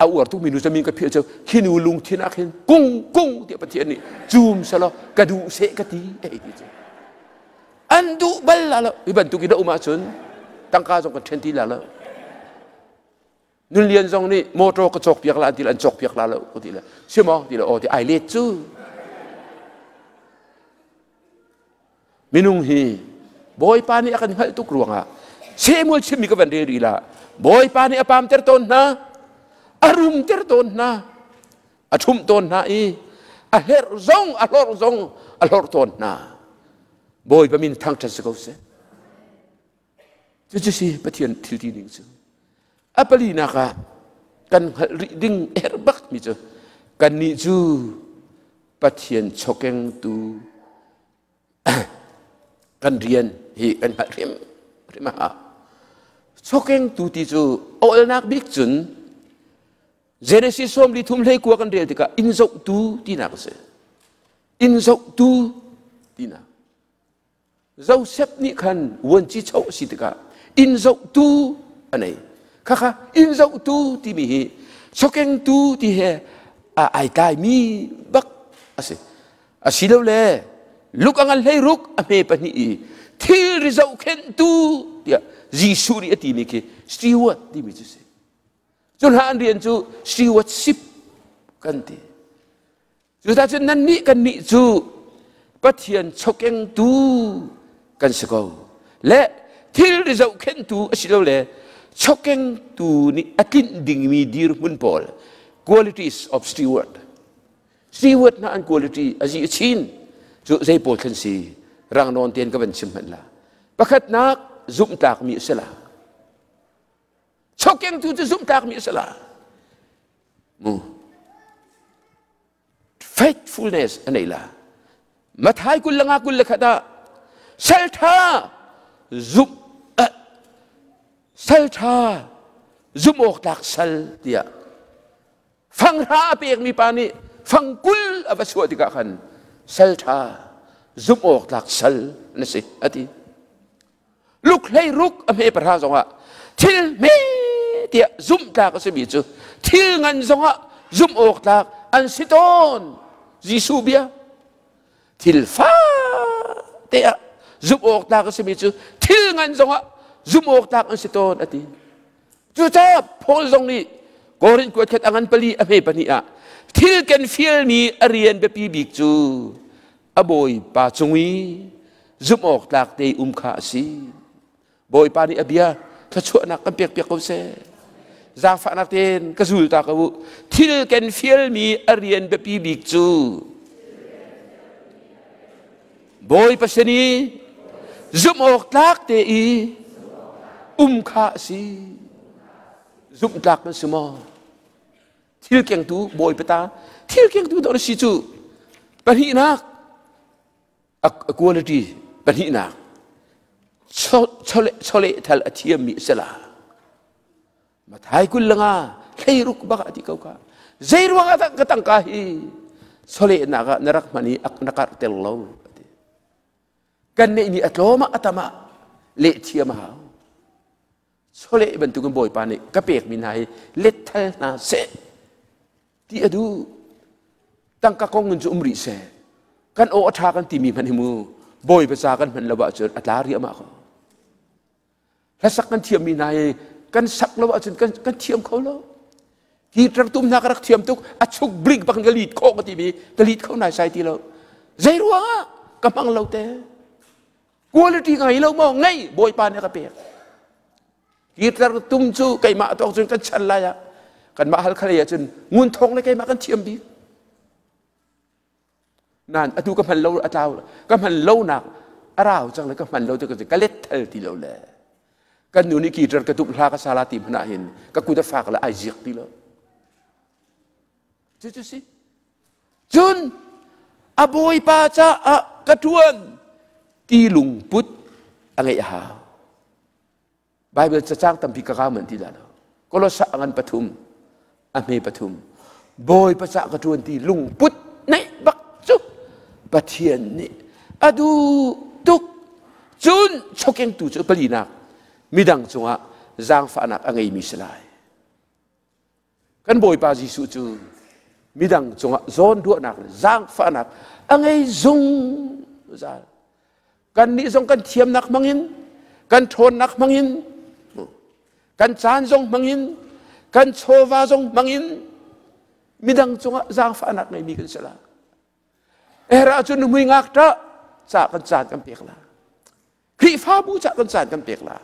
a uar tukmi nu camin ka philh cu khi nu lungthin ah khin kung kung tiah Pathian nih cum selaw ka duh seh ka ti ei ti cu an duh bal la lo hi bantuk in a um ahcun tangka zong kan ṭhen ti la lo. Nun Lian zong nih motor ka cawk piak la an ti le an cawk piak la lo ka ti le si maw ti le aw ti ai let cu. Minung hi Bawipa nih a kan hngalh tuk ruangah Samuel chimmi ka van rel rih la. Bawipa nih a pamter tawn hna, a rumter tawn hna, a ṭhumh tawn hna i a herh zong a hlorh zong a hlorh tawn hna. Bawipa min thangṭhat si ko seh. Cucu si Pathian thil ti ning cu. A palinak ah kan hngalh rih ding herh bak mi cu kannih cu Pathian chawkengtu kan rian hi kan hngalh hrim hrim a hau. Chawkengtu ti cu awlnak bik cun Genesis 33 hlei kan rel tikah inn zohtu tinak a si. Inn zohtu tinak. Joseph nih khan vuanci cho a si tikah inn zohtu a nei. Khakha inn zohtu timi hi chokengtu ti he a ai tlaimi bak a si. Asilole luk a ngan hlei ruk a hme pahnih i thilri zohkhenhtu tiah Jesuh nih a timi khi steward timi cu si. Cu hna an rian cu stewardship kan ti. Cucaah nannih kannih cu Pathian chokengtu kan si ko. Le thilri zohkhenhtu asilole chokengtu nih a tlinh dingmi dirhmun pawl, qualities of steward. Steward hna an quality a zi a chin cu zei pawl khan si rang nawn tein ka van chim hmanh la. Pakhatnak, zumhtlakmi a si la. Chokengtu cu zumhtlakmi a si la. Mu. Faithfulness a nei la. Mathai 25 21 ah saltha zumh saltha zumh awk tlak sal tiah fanghra a pekmi pa nih fangkul a va chuah tikah khan saltha zumh awk tlak sal na si a ti. Luk hlei ruk a hme pahra zongah thil hme tiah zumh tlak a simi cu thil ngan zongah zumh awk tlak an si tawn. Jesuh bia thil fa te ah zumh awk tlak a simi cu thil ngan zongah zumh awk tlak an si tawn a ti. Cucaah Paul zong nih Korin kuat khat a ngan pali a hme pahnih ah thil kan fialmi a rian biapi bik cu a Bawipa cung i zumh awk tlak te um kha a si. Bawipa nih a bia thluachuahnak kan pekpiak ko seh. Zaangfahnak tein ka zul ta ko u. Thil kan fialmi a rian biapi bik cu Bawipa sin i zumh awk tlak te i um kha a si. Zumh tlak kan si maw? Thil kengtu Bawipa ta thil kengtu dawh na si cu. Pahnihnak, a quality pahnihnak, chawleh thal a thiammi a si la. Mathai 25 hleiruk bak a ti ko ka. Zei ruang ah dah ka tangka hi chawlehnak ah na rak hman i na karh tel lo ati. Kan neih mi a tlawm ah a tam ah leh thiam a hau. Chawleh bantukin Bawipa nih ka pekmi hna hi letthal hna seh ti a duh. Tangka kong in cu um rih seh. Kan aw a ṭha kan timi hmanh hi mu Bawipa ca kan hman lo ahcun a tla riahmah ko. Hlasak kan thiammi hna hi kan sak lo ahcun kan thiam kho lo. Guitar tum hna ka rak thiam tuk, a chuk blink bak in ka lead khawh ka timi ka lead kho nai sai ti lo. Zei ruangah ka hmang lo te? Quality ka ngei lo maw? Ngei, Bawipa nih a ka pek. Guitar tum cu keimah tawk cun kan chan lai ah kanmah Halkha lei ah cun ngun thawng le keimah kan thiam bik. Nain atu ka hman lo a tlau ka hman lonak a rau cang le ka hman lo ti ka let thal ti lo le kan nu nih guitar ka tum hla ka sala ti hmanh ah hin ka kut a fak le ai ziak ti lo. Cucu si. Cun a bawipa caah ka ṭuan ti lungput a ngeih a hau. Bible cacang tampi ka kau manh ti dah lo. Kolosa a ngan pathum, a hme pathum. Bawipa caah ka ṭuan ti lungput neih bak cu Pathian nih a duh tuk. Cun chokengtu cu palinak midang cungah zaangfahnak a ngeimi si lai. Kan Bawipa Jesuh cu midang cungah zawnruahnak le zaangfahnak a ngei zungzal. Kannih zong kan thiamnak hmangin, kan ṭhawnnak hmangin, kan caan zong hmangin, kan chawva zong hmangin midang cungah zaangfahnak ngeimi kan si la. Ehra cu nuhmui ngakṭah ca kan caan kan pek la. Khrihfabu cah kan caan kan pek la.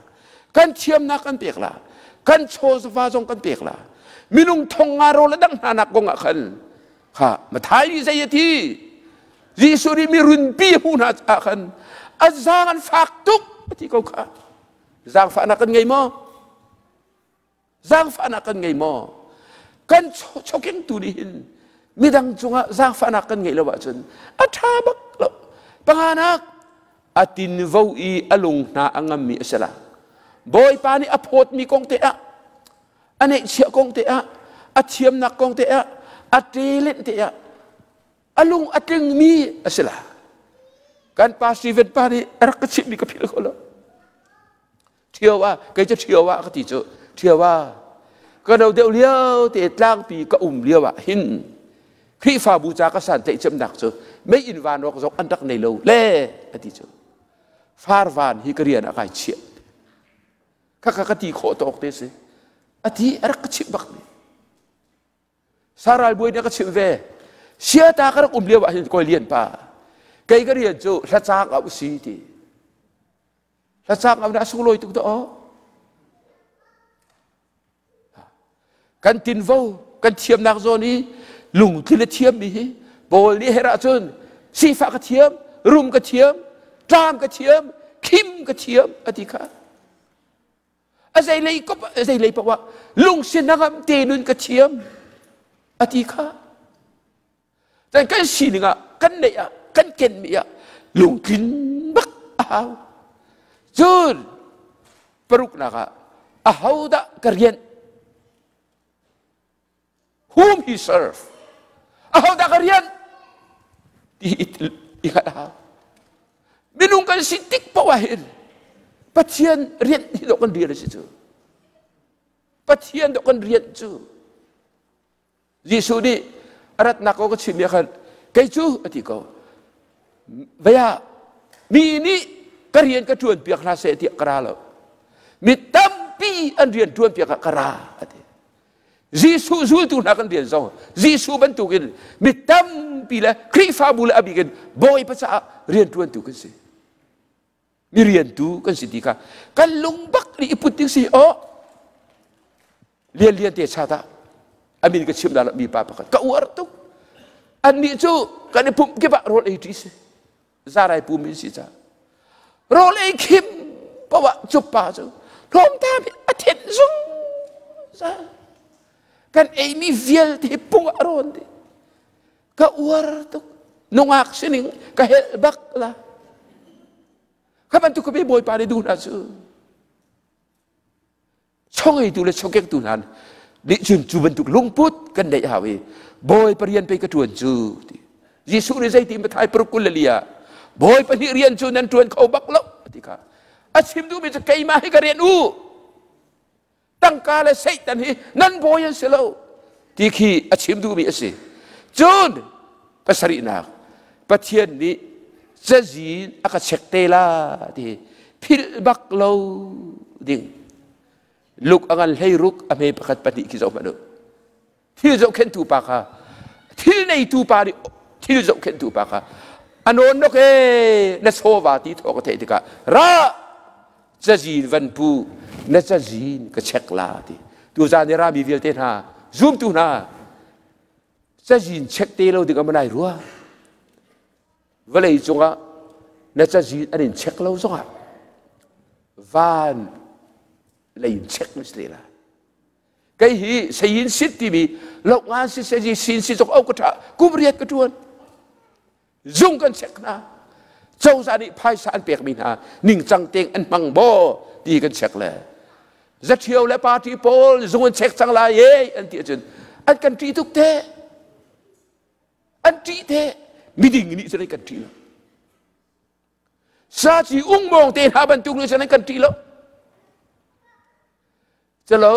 Kan thiamnak kan pek la. Kan chawva zong kan pek la. Minung thong nga rawl a dang hna nak kong ah khan kha Mathai nih zei a ti? Jesuh nih mi runpi a hmuh hna ah khan a zaang an fak tuk a ti ko kha. Zaangfahnak kan ngei maw? Zaangfahnak kan ngei maw? Kan chokengtu nih hin midang cungah zaangfahnak kan ngeih lo ahcun a ṭha bak lo. Panganak, a tinvo i a lung hna a ngammi a si la. Bawipa nih a phawtmi kong te ah, a neihchiah kong te ah, a thiamnak kong te ah, a talent te ah, a lung a tlingmi a si la. Kan pa Stephen pa nih a rak ka chimhmi ka philh kho lo. Ṭhio ah kei cu ṭhio ah ka ti cu ṭhio ah ka no deuh lio te tlangpi ka um lio ah hin Khrihfabu ca ka san tlaihcemnak cu mei inn van rawk zong an rak nei lo le a ti cu farvan hi ka rian ah kai chiah khakha ka ti khawh tawk te si a ti a rak ka chimh bak mi Saral buai nih a ka chimh ve. Siata ka rak um lio ah hin kawi lian pa kei ka rian cu hlacaang a si ti. Hlacaang au na sunglawi tuk dah aw. Kan tinvo, kan thiamnak zawn i lungthin a thiammi hi Paul nih herh ahcun sifah ka thiam, rum ka thiam, tlam ka thiam, khim ka thiam a ti kha. A zeilei kop a zeilei paoh ah lungsi hnangam te nun ka thiam a ti kha. Cun kan sining ah kan neih ah kan kenmi ah lungtlin bak a hau. Cun paruknak ah ahodah ka rianh whom he serve ahodah ka rian ti i hngalh a hau minung kan si tik paoh ah hin Pathian rian hi dawh kan rian a si cu Pathian dawh kan rian cu Jesuh nih a ratnak ko ka chim ah khan kei cu a ti ko vei ah mi nih ka rian ka ṭuan piak hna seh tiah ka ra lo mi tampi an rian ṭuan piak ah ka ra a ti Jesuh zultu hna kan rian zong Jesuh bantukin mi tampi le Khrihfabu le a bik in Bawipa caah rianṭuantu kan si. Mi riantu kan si ti kha kan lung bak nih i put ding si aw lian lian te cha dah amin ka chim dah mi pa pakhat ka uar tuk annih cu kan i pumh kip ah rawl ei ṭi si zarai pum in si ca rawl ei khim poah cu pa cu hlawmtam a thenh zungzal kan eimi vialte pung ah rawn dih ka uar tuk nungak sining ka helh bak la kha bantuk ka bawipa nih duh hna cu chongeitu le chongkektu hna nih cun cu bantuk lungput kan neih hau i Bawipa rian pei ka ṭuan cu ti Jesuh nih zeiti Mathai paruk 24 ah Bawipa nih rian cu nan ṭuan kho bak lo ti kha a chim duhmi cu keimah hi ka rian u tangka le Satan hi nan bawi an si lo ti khi a chim duhmi a si cun pasarihnak Pathian nih cazin a ka chek te la ti philh bak lo ding luk a ngan hlei ruk a hme pakhat pahnih khi zoh hmanh u thil zohkhenhtu pa kha thil neitu pa nih thil zohkhenhtu pa kha Anon nok e na chawva ti thawk ka theih tikah ra cazin van pu na cazin ka check la ti. Tuzan i rami vialte hna zumtu hna cazin check te lo ding amanai rua. Vawlei cungah na cazin an in check lo zongah van lei in check na si te la. Kei hi sayin sit timi lohngan si seji sin si zong au ka ṭha kum riat ka ṭuan. Zung kan check hna. Cozah nih phaisa an pekmi hna ningcang tein an hmang maw ti kan check le. Zaṭhio le party pawl zung an check cang lai e an ti ahcun an kan ṭih tuk te. An ṭih te. Miding nih cun an kan ṭih lo. Saci ungmawng te hna bantuk nih cun an kan ṭih lo. Calo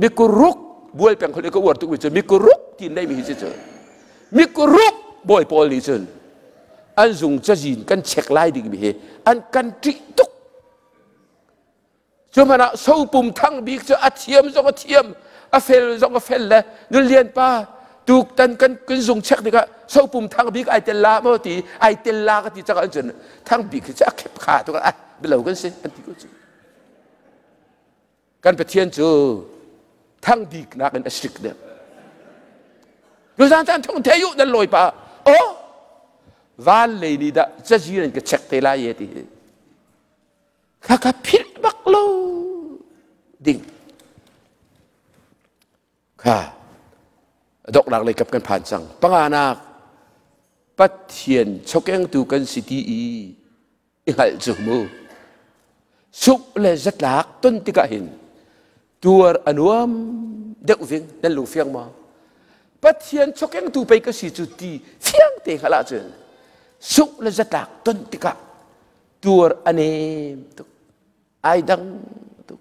mikuruk bual peng khol ka uar tuk mi cu mikuruk ti nei mi hi cu mikuruk bawi pawl nih cun an zung cazin kan check lai ding mi hi an kan ṭih tuk. Cu hmanh ah sopum thang bik cu a thiam zong a thiam, a fel zong a fel le nunlian pa tuktan kan kan zung check tikah sopum thang bik ai tel la maw ti ai tel la ka ti cakah cun thang bik hi cu a khep kha tuk ah bilo kan si an ti ko cu. Kan Pathian cu thang bik nakin a strict deuh. Tuzan caan thong the yu nan lawi pa oh van lei nih dah cazi nan ka check te lai ye ti hi. Kha ka philh bak lo ding. Kha doknak lei kap kan phan cang. Panganak Pathian chokengtu kan si ti i i hngalh cu mu. Suk le zatlak ton tikah hin tuar a nuam deuh ving nan lung fiang maw? Pathian chokengtu pei ka si cu ti fiang te hngalh ahcun suk le zatlak ton tikah tuar a nem tuk ai dang tuk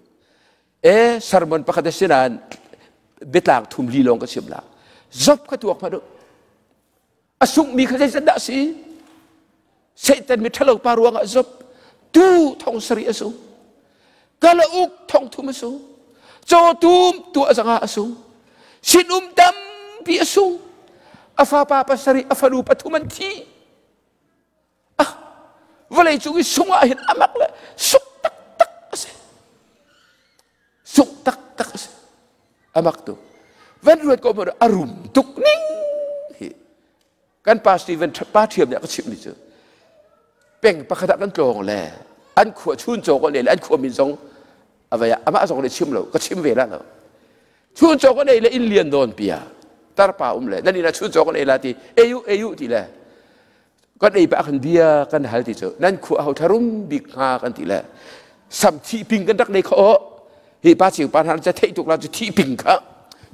e sermon pakhat a si nain biatlang thum li lawng ka chim la zop kha tuak hmanh u a sungmi kha zeizat dah si Satan mi ṭhalo pa ruangah zop tu thong sarih a sung kalauk thong thum a sung cawtum tuah zangah a sung sinum tampi a sung a fapa pasarih a fanu pathum an thi. Ah, vawlei cung i sung ah hin amak le suk taktak a si. Suk taktak a si. Amak tu. Van ruat ko a rum tuk ning hi. Kan pa Stephen pa thiam nih a ka chimh mi cu peng pakhat ah kan tlawng le an khua chun caw ko ne le an khua min zong avaya amah zong nih chim lo ka chim ve la lo chun caw ko nei le inn lian nawn pia tarpa um le nan ina chun caw ko nei la ti eyu eyu ti le Kan ei pah khan bia kan hal ti cu nan khua ho tharum bik hnga kan ti le sam thi ping kan rak nei kho hi pa chiu pa hna ca theih tuk la cu thi ping kha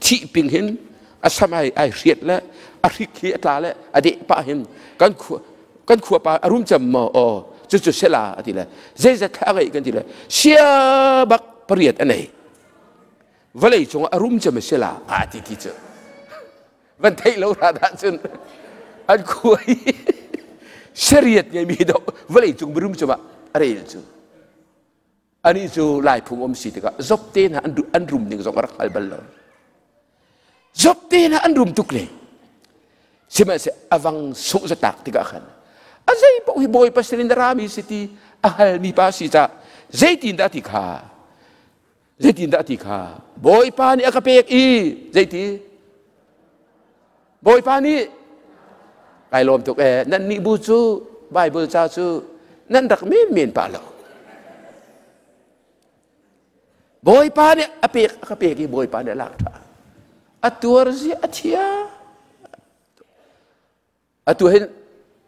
thi ping hin a sam ai ai hriat le a hrik hi a tla le a deh pah hin kan khua kan khua pa a rum cem maw aw cu cu sela a ti le zeizat thla ngei kan ti le sia bak pariat a nei vawlei cung a rum cem a sela a ti ti cu van theih lo ra dah cun an khua i seriat ngeimi do vawlei cung mirum cungah a rel cu ani cu lai phung um si tikah zop te hna an rum ning zong a rak hngal bal lo zop te hna an rum tuk le sihmanhseh avang sungh zatak tikah khan a zei paoh hi bawipa sinin rami si ti a halmi pa si ca zeitin dah ti kha Zeitindah ti kha Bawipa nih a ka pek i zeiti? Bawipa nih kai lawm tuk ee nan nih bu cu Bible ca cu nan rak men men pah lo. Bawipa nih a pek a ka pek i Bawipa nih a lak ṭha. A tuar zia a thia. Atu hin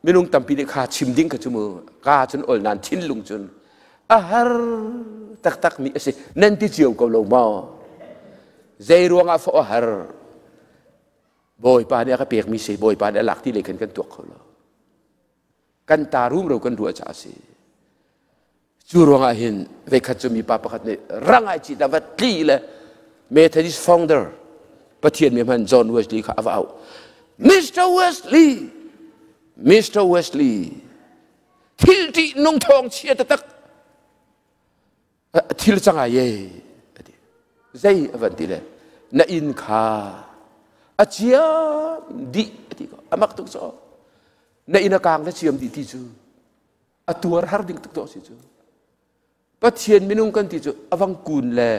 minung tampi nih kha chim ding kha cu mu ka cun ol nan thinlung cun a har taktak mi a si nan ti cio ko lo maw zei ruangah fawh a har Bawipa nih a ka pekmi si Bawipa nih a lak ti lei khan kan tuak kho lo kan ta rumro kan ruah caah a si Cu ruangah hin veikhat cu mipa pakhat nih rangai cit a va tli le Methodist founder Pathian mi hman John Wesley kha a va auh. Mr. Wesley, Mr. Wesley, thil ṭih nung thawng chia taktak thil cang ai ye ati. Zei a van ti le na inn kha a ciam dih ati ko amak tuk so. Na inn a kaang le ciam dih ti cu a tuar har ding tuk dawh si cu. Pathian minung kan ti cu avang kun le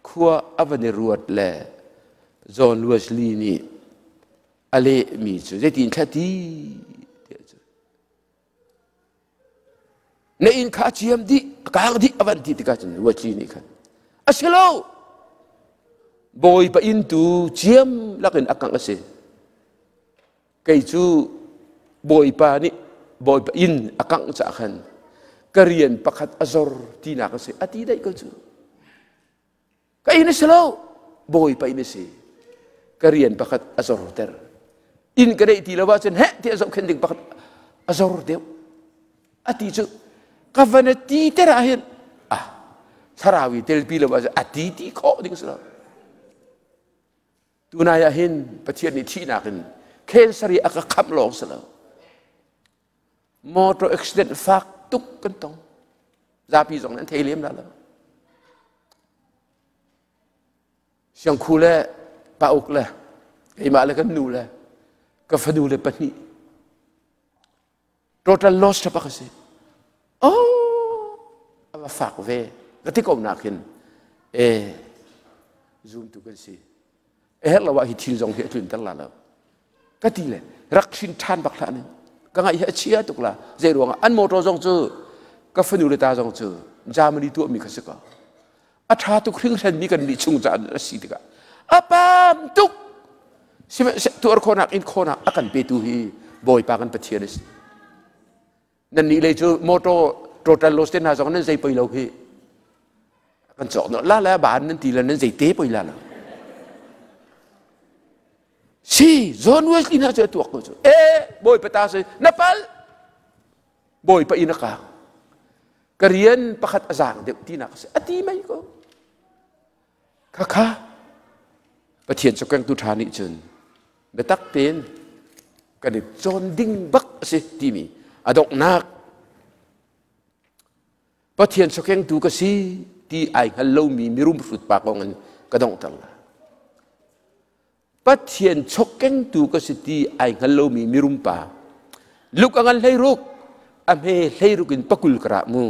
khua a van i ruat le John Wesley nih a lehmi cu zeitin thla ti tiah cu na inn kha a ciam dih a kaang dih a van ti tikah cun Wesley nih khan a si lo Bawipa inn tu ciam lakin a kangh a si Kei cu Bawipa nih Bawipa inn a kangh caah khan ka rian pakhat a zor tinak a si. A ti daih ko cu. Ka inn a si lo, Bawipa inn a si. Ka rian pakhat a zorter. Inn ka neih ti lo ahcun heh tiah zohkhenh ding pakhat a zor deuh. A ti cu ka van a ti ter ah hin ah thlarau i telpi lo ahcun a ti ti khawh ding si lo. Tunai ah hin Pathian nih thihnak in cancer i a ka khamh lawng si lo. Motor accident fak tuk kan tong. Zapi zong nan thei lem la lo. Siangkhu le pa uk le keimah le kan nu le ka fanu le pahnih total loss tha pak a si oh a va fak ve ka ti ko nak hin e zoom tu kan si e her lo ah hi thil zong hi a tlun ter la lo ka ti le rak hrin than bak hlah ning ka ngaih hi a chia tuk la zei ruangah an motor zong cu ka fanu le ta zong cu Germany tuah mi kha si ko a ṭha tuk hringhran mi kan nih chung caah a si tikah a pam tuk sihmanhseh tuar khawhnak in khawhnak a kan petu hi Bawipa kan Pathian a si nan nih lei cu motor total loss te hna zong nan zei poi lo hi kan cawk no la la ban nan ti la nan zei te poi la lo si John Wesley na cu a tuak ko cu e Bawipa ta si na pal Bawipa inn a kang ka rian pakhat a zaang deuh tinak a si a ti mei ko khakha Pathian cawkengtu ṭha nih cun biatak tein kan i cawn ding bak a si timi a donghnak Pathian cawkengtu ka si ti ai hngal lomi mirum hrut pa kong in ka donghter la Pathian chawkkengtu ka si ti ai hngal lomi mirum pa luk a ngan hleiruk a hme hleiruk in pakul ka rah mu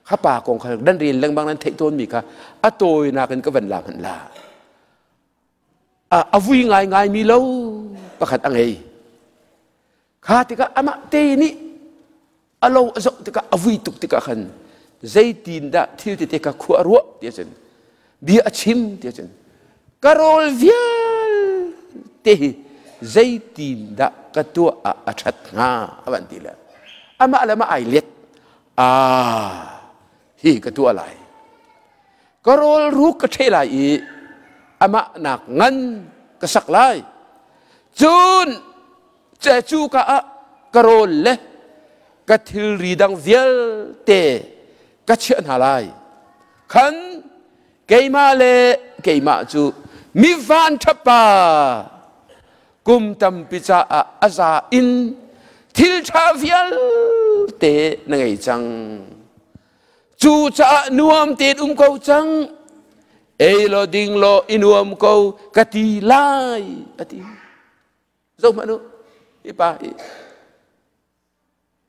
kha pa kong kha dan rel lengmang nan theih tawnmi kha a tawinak in ka van la hmanh la a vui ngai ngai mi lo pakhat a ngei kha tikah amah te nih a lo a zoh tikah a vui tuk tikah khan zeitin dah thil tete kha khua a ruah ti ahcun bia a chim ti ahcun ka rawl vialte hi zeitin dah ka tuah ah a ṭhat hnga a van ti le amah le amah ai let a hi ka tuah lai ka rawl ruk ka ṭhe lai i amah nak ngan ka sak lai cun Cu ka ah ka rawl le ka thilri dang vialte ka chiah hna lai. Khan keimah le keimah cu mi vanṭhapa kum tampi caah a za in thil ṭha vialte na ngei cang. Cucaah nuam tein um ko cang. Ei law ding law i nuam ko ka ti lai, a ti. Zoh hmanh u, hi pa hi.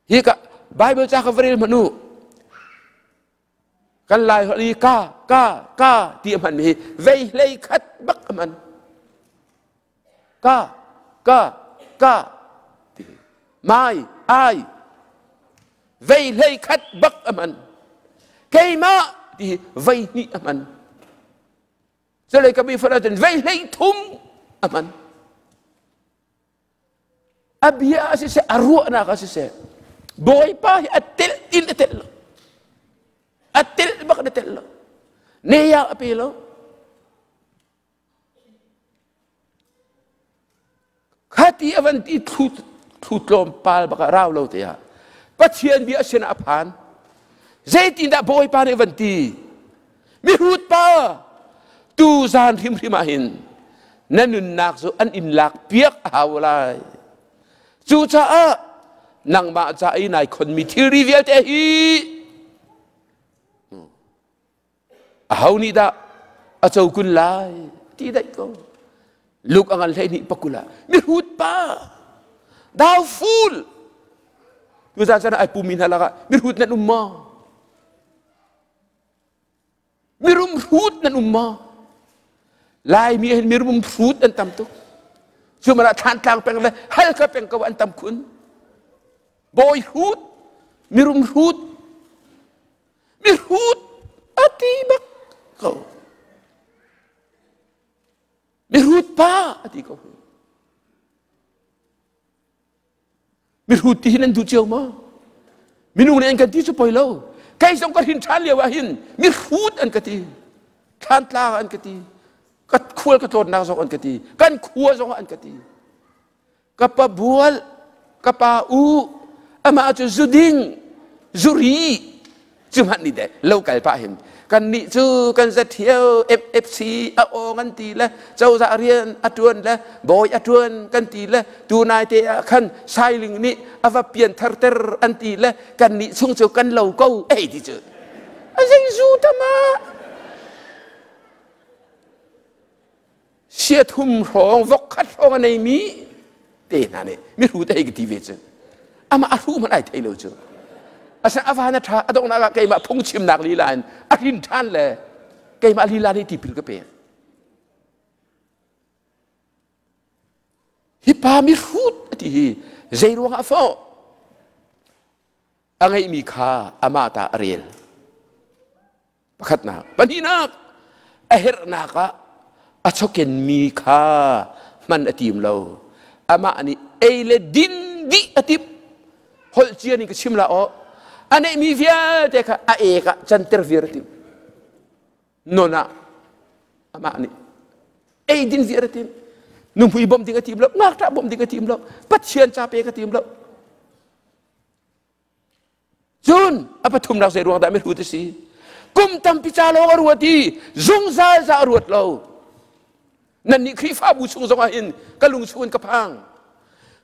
Hi ka Bible ca ka va rel hmanh u. Kan lai holh i ka ka ka ti a hman mi hi vei hlei khat bak a hman. Ka ka ka ti mai ai vei hlei khat bak a hman. Keimah ti hi vei hnih a hman. Culei ka bifar ahcun vei hlei thum a hman. A bia ah siseh, a ruahnak ah siseh, Bawipa hi a telh in a telh lo. A telh bak in a telh lo. Ne ya a pe lo. Khati a van ti thlu thlu tlawmpal bak ah rau lo te ah Pathian bia sin ah a phan. Zeitindah Bawipa nih a van ti? Mihrut pa, tu zan hrimhrim ah hin na nunnak cu an in lak piak a hau lai. Cucaah nangmah ca i nai khonmi thilri vialte hi Aho nih dah a co kun lai ti daih ko. Luk a ngan 12 pakul ah mihrut pa. Thou fool! Tuzaan chan ai pumi hna lakah mihrut nan um maw? Mirum hrut nan um maw? Laimi hin mirum hrut an tam tuk. Cu mana Thlantlang peng le Halkha peng ko an tam khun. Bawi hrut, mirum hrut, mihrut a ti bak ko. Mihrut pa a ti ko. Mihrut ti hin an duh cio maw? Minung nih an kan ti cu poi lo. Kei zong ka hrin ṭhan lio ah hin mihrut an ka ti. Thlantlang an ka ti. Ka khual ka tlawnnak zong an ka ti. Kan khua zong an ka ti. Ka pa bual, ka pa u, amah cu zuding, zuri cu hmanh nih deh lo kal pah hin kan nih cu kan zathiau MFC a awng an ti le cozah rian a tuan le bawi a tuan kan ti le tunai te ah khan sailing nih a va pian tharter an ti le kan nih chung cu kan lo ko ei ti cu a zei zu tama sia thum hrawng vok khat hrawng a nei mi te hna nih mihru te hei ka ti ve cu amah a hru hmanh ai thei lo cu asa ava na tha a donghnak ah keimah phungchimnak lila in a hrin ṭhan le keimah lila nih tipil ka pek hi pa mihrut a ti hi zei ruangah a fawh a ngeihmi kha amah ta a rel Pakhatnak. Pahnihnak, a herhnak ah a chawkenmi kha hman a tim lo. Amah nih ei le din dih a timh. Holh cia ning ka chim la aw. A neihmi vialte kha a ek ah canter viar a timh. Non ah amah nih ei din viar a tim. Nuhmui bawmh ding a tim lo, ngakṭah bawmh ding a tim lo, Pathian ca pek a tim lo. Cun a pathumnak zei ruang dah mihrut a si? Kum tampi ca lawng a ruat i zungzal ca a ruat lo. Nannih Khrihfabu chung zong ah hin ka lung chung in ka phang.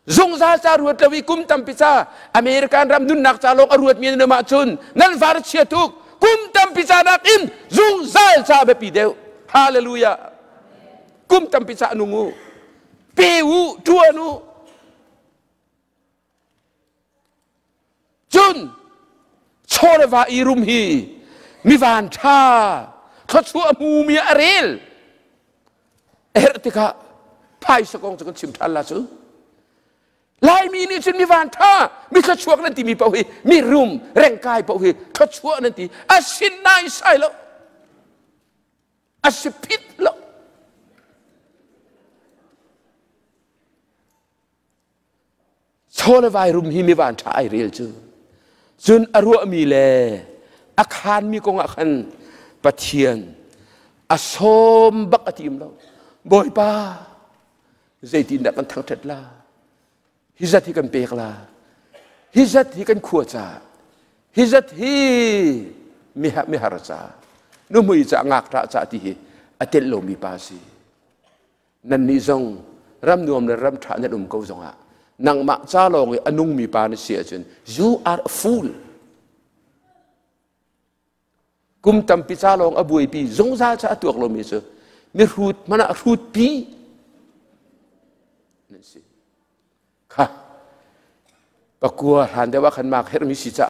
Zungzal ca ruat lo i kum tampi ca American ram nunnak ca lawng a ruatmi nan um ahcun nan var chia tuk. Kum tampi ca nakin zungzal ca biapi deuh. Hallelujah. Kum tampi ca nung u. Pe u, ṭuan u. Cun chaw le va i rum hi mi van ṭha thluachuah a hmumi a rel a herh tikah phaisa kong cu kan chim ṭhan la cu. Laimi nih cun mi van ṭha mi thluachuak nan timi paoh hi mi rum rengkai paoh hi thluachuah nan ti a sin nai sai lo a si phit lo. Chaw le vai rum hi mi van ṭha ai rel cu. Cun a ruahmi le a khaanmi kong ah khan Pathian a sawm bak a tim lo. Bawipa, zeitindah kan thangṭhat la? Hi zat hi kan pek la. Hi zat hi kan khua ca. Hi zat hi mihar ca. Nuhmui ca, ngakṭah ca ti hi a telh lomi pa a si. Nannih zong ram nuam le ram ṭha nan um ko zongah nangmah ca lawng i a nungmi pa na si ahcun you are a fool. Kum tampi ca lawng a buaipi zungzal ca a tuak lomi cu mihrut hmanh ah hrutpi nan si. Kha pakua hlan deuh ah khan mak herhmi si ca.